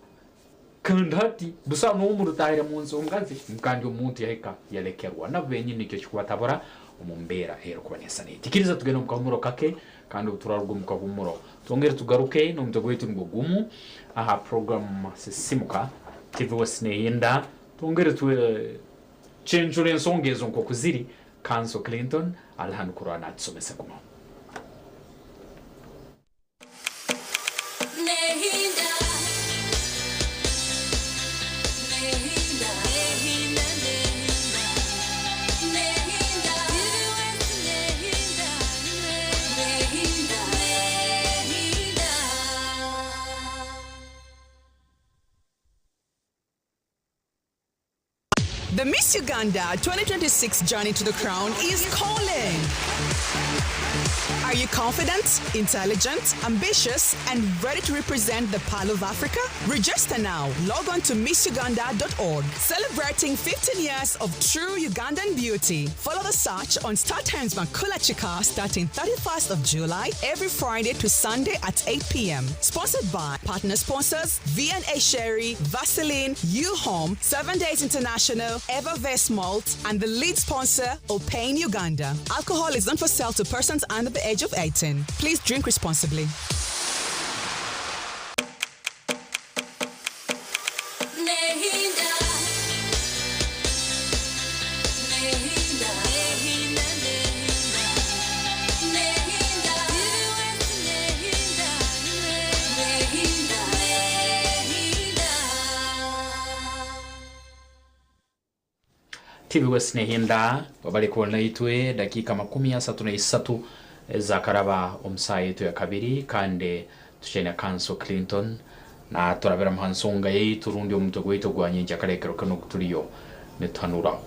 Kandi hati busaho n'omu rutaahire mu nsonga ze, kandi omuntu yahika yalekerwa. Nabo benyini nikyo kikubatabura omu mbeera ey'erukuba neesana eti. Ikiriza tugende omu kahumuro kake, kandi obu turaruga omu kahumuro twongere tugaruke n'omutwe gwaitu nugwo gumu aha puroguramu Sisimuka TV West Nehinda, twongere twecencure ensonga ezo nk'oku ziri. Kanso Clinton ali hanu kurora natusomesa. Gumaho. The Miss Uganda 2026 Journey to the Crown is calling. Are you confident, intelligent, ambitious, and ready to represent the Pearl of Africa? Register now. Log on to missuganda.org. Celebrating 15 years of true Ugandan beauty. Follow the search on Star Times Makula Chika starting 31st of July every Friday to Sunday at 8 p.m. Sponsored by partner sponsors V&A Sherry, Vaseline, U Home, 7 Days International, Evervest Malt, and the lead sponsor, Opain Uganda. Alcohol is not for sale to persons under the age of 18. Please drink responsibly. TV West nehinda wabale kuba naitwe dakiika 36 ezakaraba omu saaha yaitu ya kabiri kandi tukyaine Kanso Clinton naturabiramu ha nsonga yaitu rundi omutwe gwaitu ogwa nyenkya kare ekiro kinu ogu turiyo nituhanuraho.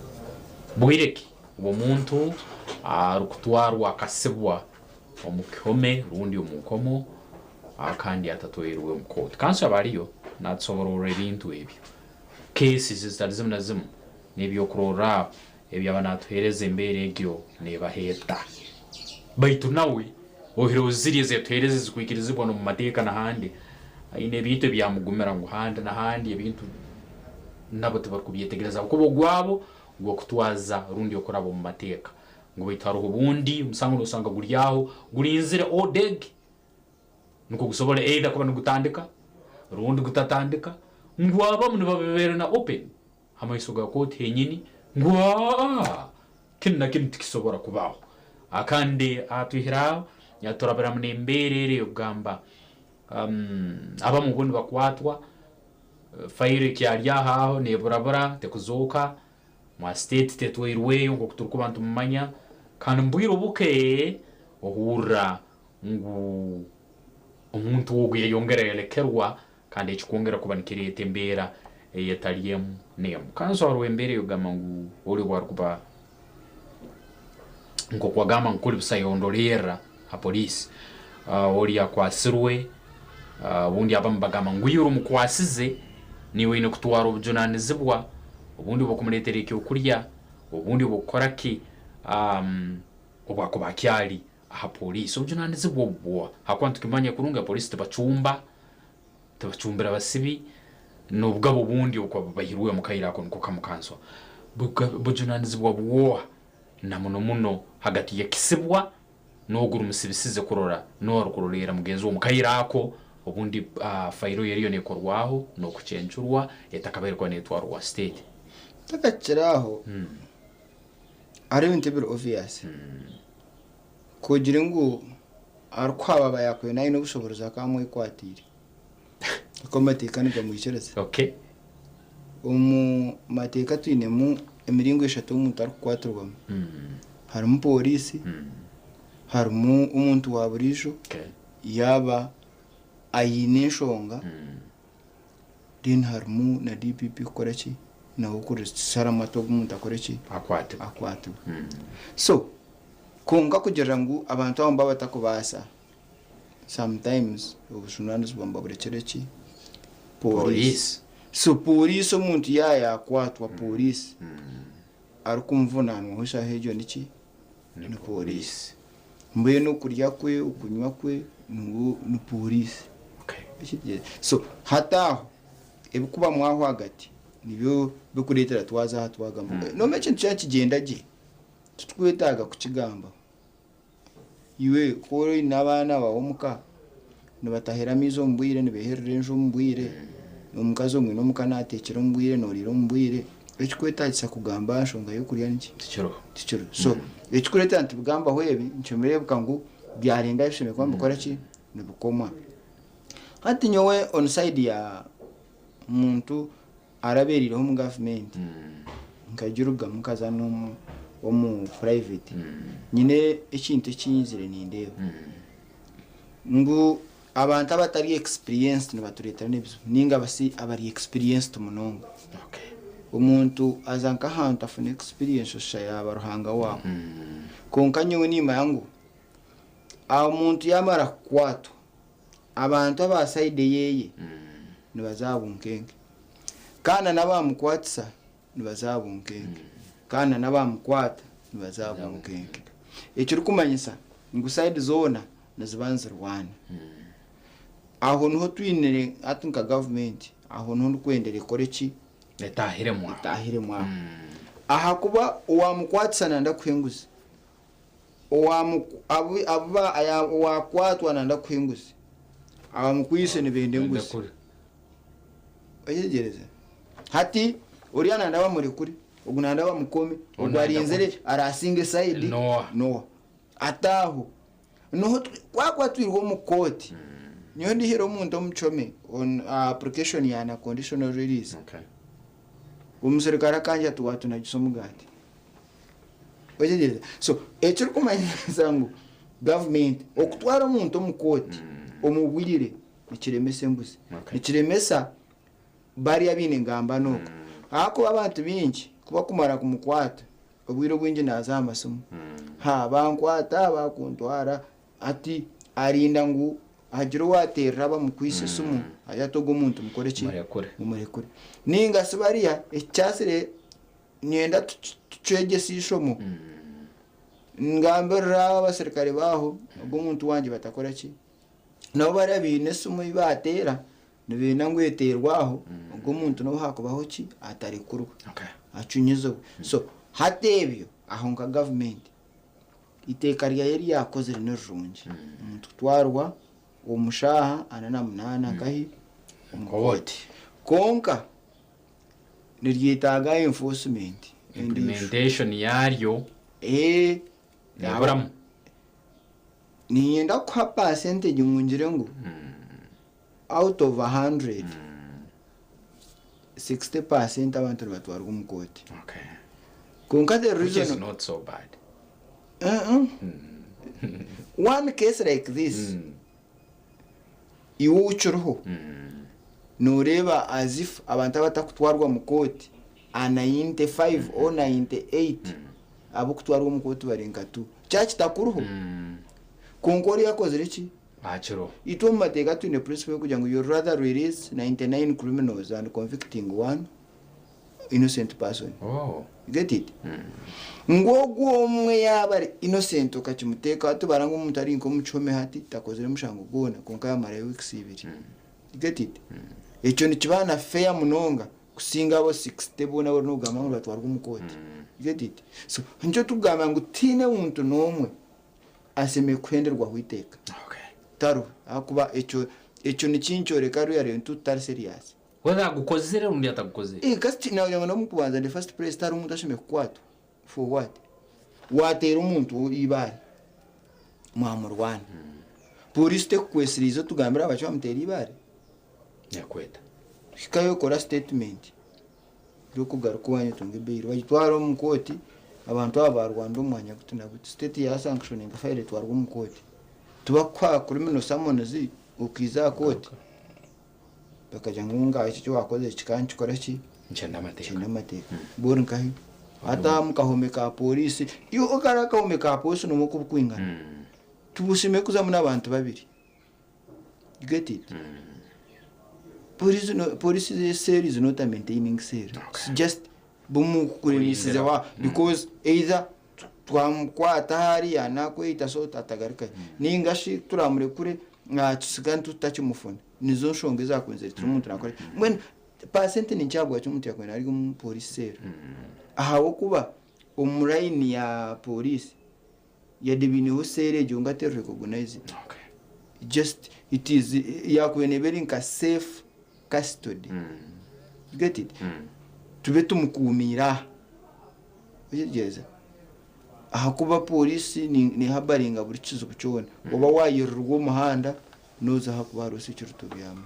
Bwire ki obu omuntu arikutwarwa akasibwa omu kihome rundi omu nkomo kandi atatwairwe omu kooti? Kanso aba ariyo natusobororra ebintu ebyo. Cases ezitari zimu na zimu n'ebyokurorraho ebi aba natuheereza embeera egyo neebaho eta? Baitu nawe oihireho ziri ezi yatuheereza ezikwikirizibwa n'omu mateeka n'ahandi, aine ebintu ebyamugumira ngu handi na handi ebintu nabo tibarukubyetegereza habwokuba ogwabo gw'okutwaza rundi okuraba omu mateeka ngu baitu haroho obundi omusango nosanga guri aho gurinzire odeg Nikwo gusobole either kuba nigutandika rundi gutatandika, ngu abamu nibabibeera na open ha maiso ga kooti henyini ngu aa kinu na kinu tikisobora kubaho. Kandi twihire aho turabiramu n'embeera eri ey'okugamba abamwe bo nibakwatwa, fayiro ekyari aho aho neeburabura tekuzooka, mwa state tetwairweyo nk'oku turikuba nitumumanya, kandi omu bwire obukye ohurira ngu omuntu ogu yayongera yarekerwa kandi eki kwongera kuba nikireeta embeera eyetari emu n'emu. Kanso hariho embeera ey'okugamba ngu ori obu arikuba nk'oku wagamba ngu kuri busa yondoreerra ha poliisi, ori akwatsirwe, obundi abamu bagamba ngu iwe omukwasize niiwe oine kutwara obujunaanizibwa, obundi obw'okumureetera ekyokurya, obundi obw'okukora ki, obu akuba akyari aha poliisi. Obujunaanizibwa obu bwoha? Ahakuba nitukimanya kurungi abapoliisi tibacumba, Tibacumbira basibi, n'obugabe obundi obukuba bubahairwe omu kaire ako niko kamu kanso. Bujunanizibwa bw'oha na muno muno hagati y'ekisibwa n'ogu orumusibisize kurora n'oha arukurolerra mugenzi we omu kaire ako obundi fayiro ye eriyo nekorwaho n'okucencurwa etakabaire kuba netwarwa state. Ntakakiri aho, hariho ebintu ebiri obvious. Ku ogire ngu arikuhababa yaakubaire naayine obushoboorozi akaamwekwatiire. Ahakuba amateeka nigamwikiriza. Omu mateeka twinemu emiringo eshatu omuntu arikukwatirwamu. Harimu pooriisi, harimu omuntu wa buriijo yaaba aine enshonga, then harimu na DPP kukora ki? Nawe kusharamu ati ogu omuntu akore ki? Akwatibwe. So Kwonka kugira ngu abantu abo nibaba batakubaasa, sometimes obujunanizibwa nibaburekyera ki? Pooriisi. So pooriisi omuntu yaaba yaakwatwa pooriisi, arikumuvunanwaho eshaaha egyo niki? Ni pooriisi. Mbwenu okurya kwe, okunywa kwe ni pooriisi. So hati aho ebikubamu aho ahagati nibyo birikureetera twaza aha twagamba. Noomanya ekintu kyaba nikigyenda gye. Titukwetaaga kukigambaho. Iwe ku oine abaana baawe omuka, nibatahira amaizi omu bwire, nibeeherera enju omu bwire, omukazi omwine omuka naateekyera omu bwire, nooriira omu bwire, ekikwetaagisa kugamba aha nshonga y'okurya niki? Tikiriho. Tikiriho. So, ekirikureetera nitubigambaho ebi, nikireebeka ngu byarenga aha bishemereire kuba nibikora ki? Nibikomwa. Hati nyowe on side ya muntu arabereireho omu gavumenti nkagirugamu nkaza n'omu omu private nyine ekintu eki nyizire nindeeba ngu abantu abatari experienced nibatureetera n'ebizibu ninga basi abari experienced munonga. Omuntu aza nk'ahantu afuna experience oshusha yaaba ruhanga waawe. Kwonka nyowe nimanya ngu omuntu yaamara kukwatwa Abantu aba side eyeye nibaza aha bunkenke kandi na n'abamukwatisa nibaza aha bunkenke kandi na n'abamukwata nibaza aha bunkenke. Ekirikumanyisa ngu side zoona niziba nizirwana. Aho niho twine hati nka gavumenti aho niho ndikwendera ekore ki? Etahiremu aho. Etahiremu aho. Ahakuba owamukwatisa nayenda kuha enguzi. Owaakwatwa nayenda kuha enguzi, abamukwitse nibenda enguzi. Oyetegyereza? Hati oriya nayenda bamurekure, ogu nayenda bamukome, ogu arinzire araasinge esayidi n'oha? Ati aho niho kwakuba twihirwe omu kooti, nyowe ndihire omuntu omu kihome on application ya na conditional release, omuserukare akangira ati waatunagisa omugaati. Okyegyereeza? So ekirikumanyisa ngu gavumenti okutwara omuntu omu kooti omu bwire nikiremesa embuzi, nikiremesa bari abaine engambano okwo. Ahakuba abantu baingi ku bakumara kumukwata, obwire obwingi naaza aha masimu, ha bankwata bakuntwara, hati arinda ngu hagire owaateerera abamukwitse esimu agira ati ogu omuntu mukore ki? Mumurekure. Nainga shi bariya ekikyasire Niinyenda tucwegyese eishomo. Ngambirira abaserukare baaho ogu omuntu wangye batakora ki? Nabo bariya baine esimu ei baateera nibenda ngu eteerwe aho ogu omuntu n'obu haakubaho ki atarekurwa acunyizibwe. So hati ebyo aho nka gavumenti eiteeka ryayo eri yaakozire ni rirungi. Omuntu kutwarwa omu shaaha ana na munaana nkahi? Omu kooti. Kwonka niryetaaga enforcement endiijo. Implementation yaryo Eeh neburamu. Niinyenda kukuha percentage ngu ngire ngu out of 100, 60% abantu nibatwarwa omu kooti. Kwonka the Which is reason not so bad. Uh-uh. One case like this, iwe okiriho nooreeba as if abantu abatakutwarwa mu kooti a 95 or 98 ab'okutwarwa omu kooti bari nka two. Kyaba kitakuriho, kwonka oriya akozire ki? Akiriho. Itwe omu mateeka twine principle erikugira ngu you'd rather release 99 criminals than convicting one innocent person. Oh. You get it? Ngu ogwo omwe yaaba ari innocent okakimuteekaho tubara ngu omuntu ari nk'omu kihome hati takozire mushango gwona kwonka yaamarayo weeks ibiri. You get it? Ekyo nikiba na fair munonga kusinga abo 60 boona abu orikugamba ngu nibatwarwa omu kooti. You get it? So nikyo turikugamba ngu tihaine muntu n'omwe ashemereire kuhenderwaho eiteeka. Tariho ahakuba ekyo ekyo nikinkyoreka really ntu tutari serious. Whether agukozire rundi atagukozire. Eh, kasi nagira ngu n'omu kubanza the first place tihariho omuntu ashemereire kukwatwa for what? Waateera omuntu eibaare mwamurwana, pooriisi tekukwesiriize otugambire ahabwaki wamuteera eibaare? Nekweta. Hikayo okore statement orikugaruka owanyu otunge bail bagitware omu kooti abantu aba barwanira omu mwanya guti na guti state ya sanctioninga file etwarwe omu kooti tibakuha criminal summons okiiza aha kooti bakagira ngu ngaha eki ekiwakozire kikaba nikikora ki? Nikyenda amateeka. Nikyenda amateeka. Bo ori nkahi? Hati aha omu kahome ka pooriisi iwe kariya akahome ka pooriisi noomanya oku burikwingana tibushemereire kuzamu n'abantu babiri. You get it? Police no, police cell is not a maintaining cell. It's just bumukuremisize wa because either twamukwata hariya nakweyita so atagarukayo ninga shi turamurekure tusiga tutakimufuna nizo nshonga ezakwenzire turi omuntu nakora mbwenu percent ni nkye ahabwaki omuntu yakwenda ari omu police cell ahabw'okuba omu line ya police yade baineho cell egyo nga teri recognized just it is yakubaire neeba eri nka safe custody you get it tube tumukuumiire aha okitegeeza ahakuba pooriisi nehabaringa buri kizibu kyona oba wayirirwa omuhanda nooza ahakuba hariho security obyama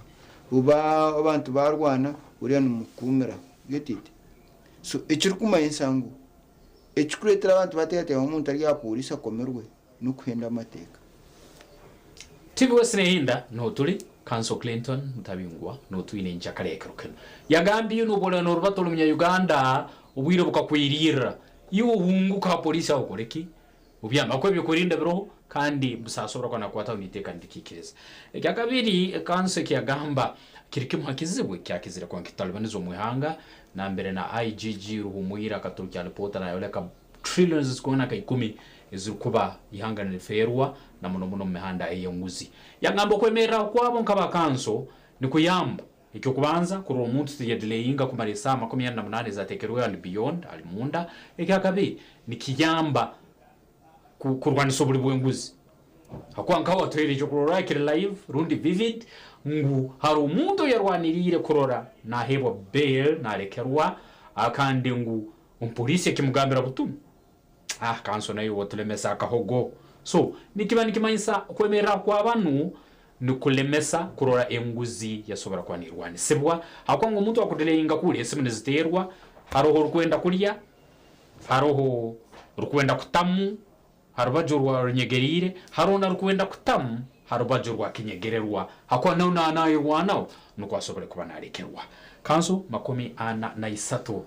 oba abantu barwana oriya nimukuumira you get it so ekirikumanyisa ngu Ekirikureetera abantu baateekateeka ngu omuntu ari aha pooriisi akomirwe n'okuhenda amateeka. TV West Nehinda notuli Counsel Clinton Mutabingwa notwine enjakara ekiro kinu. Yagambye iwe noba norubata ori munya Uganda obwire bukakwirirra iwe ohunguke aha police aho okore ki? Obyame ahakuba ebyokwerinda biroho kandi busasobora kuba nakukwataho niteeka nirikikiriza. Ekyakabiri Counsel ekiyagamba kiri kimu ha kizibu ekyakizire kuba nikitalibaniza omwihanga nambere na IGG Ruhumwire akaturukya alipoota nayoleka trillions ezirikwingana nka ikumi ezirikuba ihanga nirifeerwa na muno muno omu mihanda ey'enguzi. Yagamba okwemerraho kwabo nk'aba kanso nikuyamba Eky'okubanza, kurora omuntu tiyadeleyinga kumara esaaha 48 ezateekerweho and beyond ari munda. Ekyakabiri, nikiyamba kurwanisa oburi bw'enguzi. Ahakuba nkawe watuhaire ekyokurorraho ekiri live rundi vivid ngu hariho omuntu oyarwaniriire kurora naheebwa bail, narekerwa kandi ngu omupoliisi ekimugambira butunu, Ah, kanso naiwe otulemesa akahogo. So, nikiba nikimanyisa kwemerraho kwa banu nikulemesa kurora enguzi yasobora kuba nerwanisibwa ahakuba ngu omuntu akudeleyinga kuli esimu niziteerwa, haroho orukwenda kulya, haroho orukwenda kutamu ha rubaju orwa runyegeriire, haroho narukwenda kutamu ha rubaju orwa kinyegererwa ahakuba nawe na nayerwanaho nukwo asobole kuba nalekerwa. Kanso 43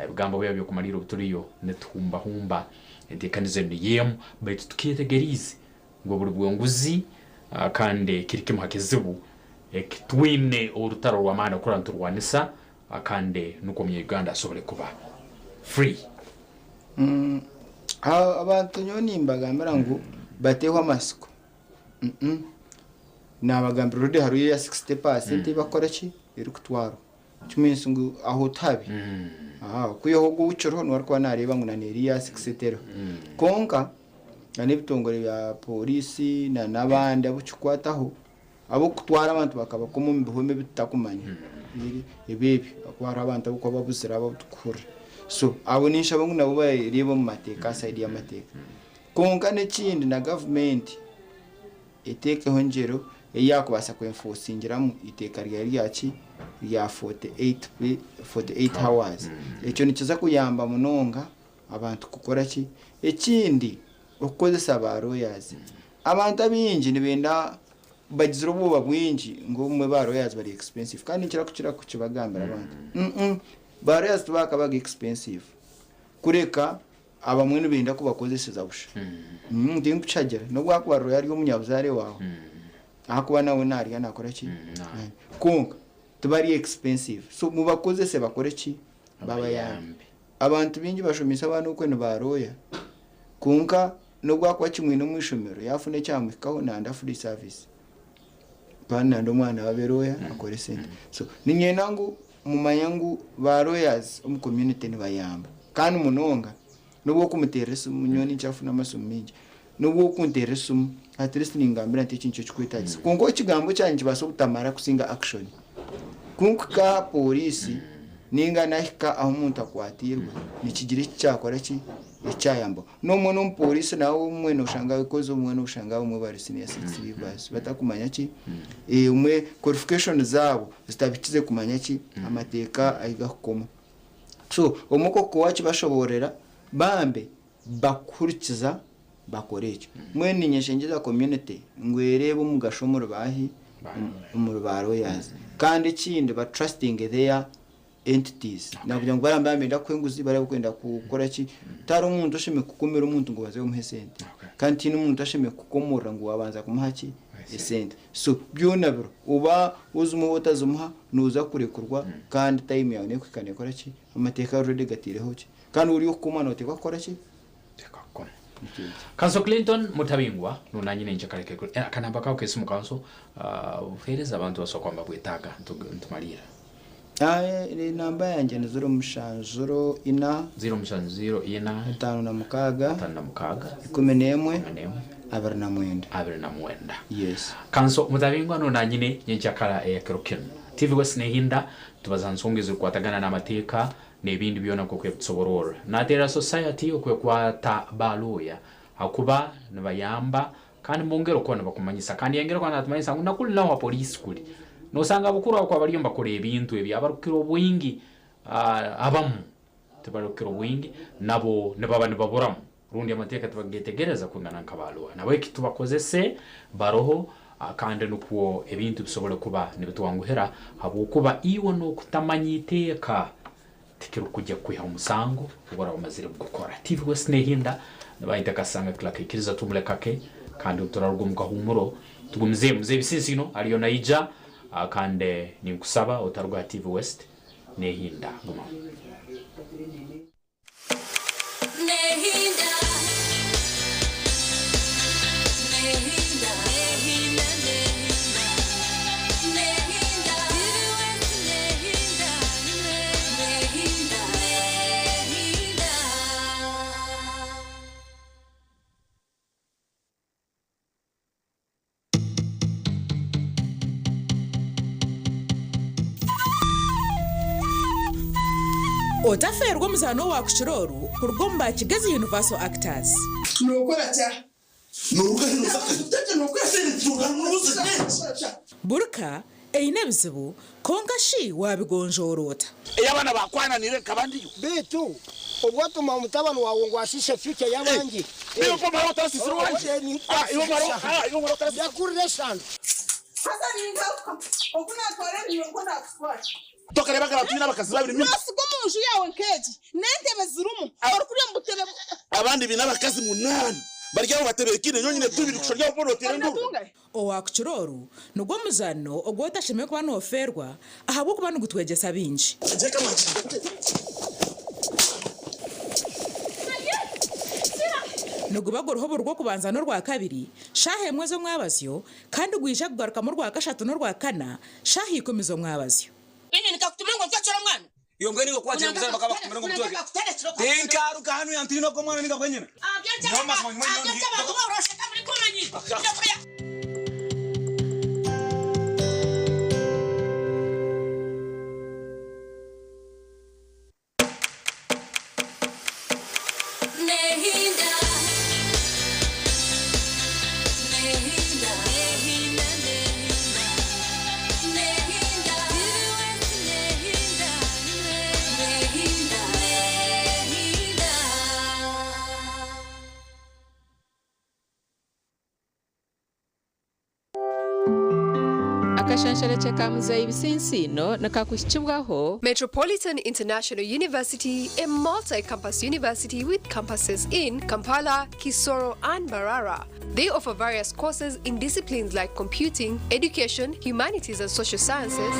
Ebigambo byabo by'okumaliira obu turiyo nituhumbahumba enteekaniza enu niyo emu, baitu tukyetegeriize ngu obuli bw'enguzi kandi kiri kimu ha kizibu eki twine orutaro rw'amaani okurora niturwanisa kandi nukwo omunya-Uganda asobole kuba free. Abantu nyowe nimbagambira ngu bateho amatsiko. Nabagambira already hariho eya 60% ei bakukora ki? Erikutwarwa. Ekikumanyisa ngu aho tihabi. Okwihaho ogwo okiriho niwe arikuba nareeba ngu na n'eriya 60 eriho. Kwonka na n'ebitongore bya pooriisi na n'abandi abu kikukwataho ab'okutwara abantu bakabakoma omu bihome ebi tutakumanya ebi ebyo ahakuba hariho abantu abarikuba babuzire abo abu turikuhurira. So abo ninshaba ngu nabo bareebe omu mateeka aha side y'amateeka. Kwonka n'ekindi na gavumenti. eteekeho engyero ei yaakubaasa kwenfosingiramu eiteeka ryayo rya ki? Rya 48 48 hours. Ekyo nikiza kuyamba munonga abantu kukora ki? Ekindi, okukozesa ba lawyers. Abantu abaingi nibenda bagizire obwoba bwingi ngu obumwe ba lawyers bari expensive kandi ninkira kukira kukibagambira abantu. Mm ba lawyers tibakabaga expensive kureka abamwe nibenda kubakozeseza busha. Tinkukihagira nobu akuba lawyer ari omunyabuzaare waawe ahakuba nawe narya nakora ki? Kwonka tibari expensive so mubakozese bakore ki? Babayambe. Abantu baingi bashomeise abaana okwe ni ba lawyer kwonka N'obu akuba akimwine omu ishomero, yaafuna ekyamuhikaho nanda free service. Kandi nanda omwana we abe lawyer akore esente. So niinyenda ngu mumanye ngu ba lawyers omu community nibayamba kandi munonga. N'obu okumuteerera esimu, nyowe ninkira kufuna amasimu maingi, n'obu okunteerera esimu at least ningambira nti eki nikyo kikwetaagisa. Kwonka ekigambo kyangye nikibaasa obutamara kusinga action. Ku nkuhika aha pooriisi ninga nahika ahu omuntu akwatiirwe, nikigira eki kyakora ki? Ekyayambaho. N'omwe n'omupooriisi nawe obumwe nooshanga because obumwe nooshanga abamwe bari senior six leavers batakumanya ki, obumwe qualification zaabo zitabikize kumanya ki, amateeka ahi garikukoma. So obumwe okwo waakibashoboororera bambe bakuhurikiza bakore ekyo. Mbwenu niinyeshengyeza community ngu ereebe omugasho omuri baahi, omuri ba lawyers. Kandi ekindi ba trustinge their entities nakugira ngu bariya nibaba nibenda kukuha enguzi bariya barikwenda kukora ki tihariho omuntu oshemereire kukumira omuntu ngu obanze omuhe esente kandi tihaine omuntu ashemereire kukukomorora ngu wabanza kumuha ki esente so byona biriho oba ozimuha oba otazimuha noza kurekurwa kandi time yaawe nekuhika nekora ki amateeka already gateireho ki kandi ori okukomwa notekwa kukora ki Kanso Clinton Mutabingwa nunanyine nkyakare akanamba kawe kesimu kanso obuhereza abantu basobola kuba nibabwetaaga nitumalirra. Enamba yangye ni ziro mushanju ziro ina. Ziro mushanju ziro ina. 56. 56. 11. 11. 29. 29. Yes. Kanso Mutabingwa nunanyine nyenkyakara eyakiro kinu. TV West nehinda tubaza ha nsonga ezirikwatagana n'amateeka n'ebindi byona nk'oku ebitusobororra. Naterera society okwekwata ba lawyer hakuba nibayamba Kandi mbongere okuba nibakumanyisa. Kandi yayongera kuba natumanyisa ngu nakuli naho ha poliisi kuli nosanga abakuru abo kuba bariyo nibakora ebintu ebi abarukukira obwingi abamu tibarukukira obwingi nabo nibaba nibaburamu rundi amateeka tibakugetegereza kwingana nka ba lawyer. Nahabweki tubakozese baroho kandi nukwo ebintu bisobole kuba nibitwanguhira habwokuba iwe nokutamanya iteeka Tikirikujja kukwihaho omusango obu oraba omazire kugukora. TV West nehinda nibayeta Kasanga Clark ikiriza tumule kake kandi obu turaruga omu kahuumuro tugumizeemu. Mzee Bisinsino ariyo naija kandi ninkusaba otaruga aha TV West nehinda. Gumaho. Nehinda. Nehinda. Nehinda, nehinda. Nehinda. TV West nehinda. Nehinda. Nehinda. Otafeerwa omuzaano owaakukira oru kuruga omu ba Kigezi Universal Actors. Buri ka eine ebizibu, kwonka shi waabigonjoora ota? Ei abaana baakwananiire nkaba ndiyo. Beitu obwo otuma omutabani waawe ngu ashiishe future y'abandi. Yakurira eshano. Haza ningaruka, oku naatwara ebiibo nikwo naakutwara. Tokareeba nka twine abakazi babiri nyuma. Noosiga omu nju yaawe nk'egi, n'entebe zirimu, orikurya omu butebe. Abandi baine abakazi munaana bari aho batebeekaine, nyowe nyine tubiri kusha ori aho boona oteire enduuru. Owaakukira oru nigwo muzaano ogu otashemereire kuba noofeerwa ahabw'okuba nigutwegyesa bingi. Niguba guriho buri Rwokubanza n'Orwakabiri shaaha emwe z'omwabazyo kandi gwija kugarukamu Orwakashatu n'Orwakana shaaha ikumi z'omwabazyo. Inye nikakutuma ngu ontwekere omwana. Iwe mbwenu iwe ku wagira ngu bakaba bakutumire ngu omutweke, tinkaruga hanu yantiina ogwo mwana ninga gwenyine. Nyowe mazima nyuma nyowe ndi. Nehinda. Nehinda. Akasherekye ka Muzeeyi Bisinsiino nikakuhikibwaho Metropolitan International University, a multi-campus university with campuses in Kampala, Kisoro, and Mbarara. They offer various courses in disciplines like computing, education, humanities and social sciences,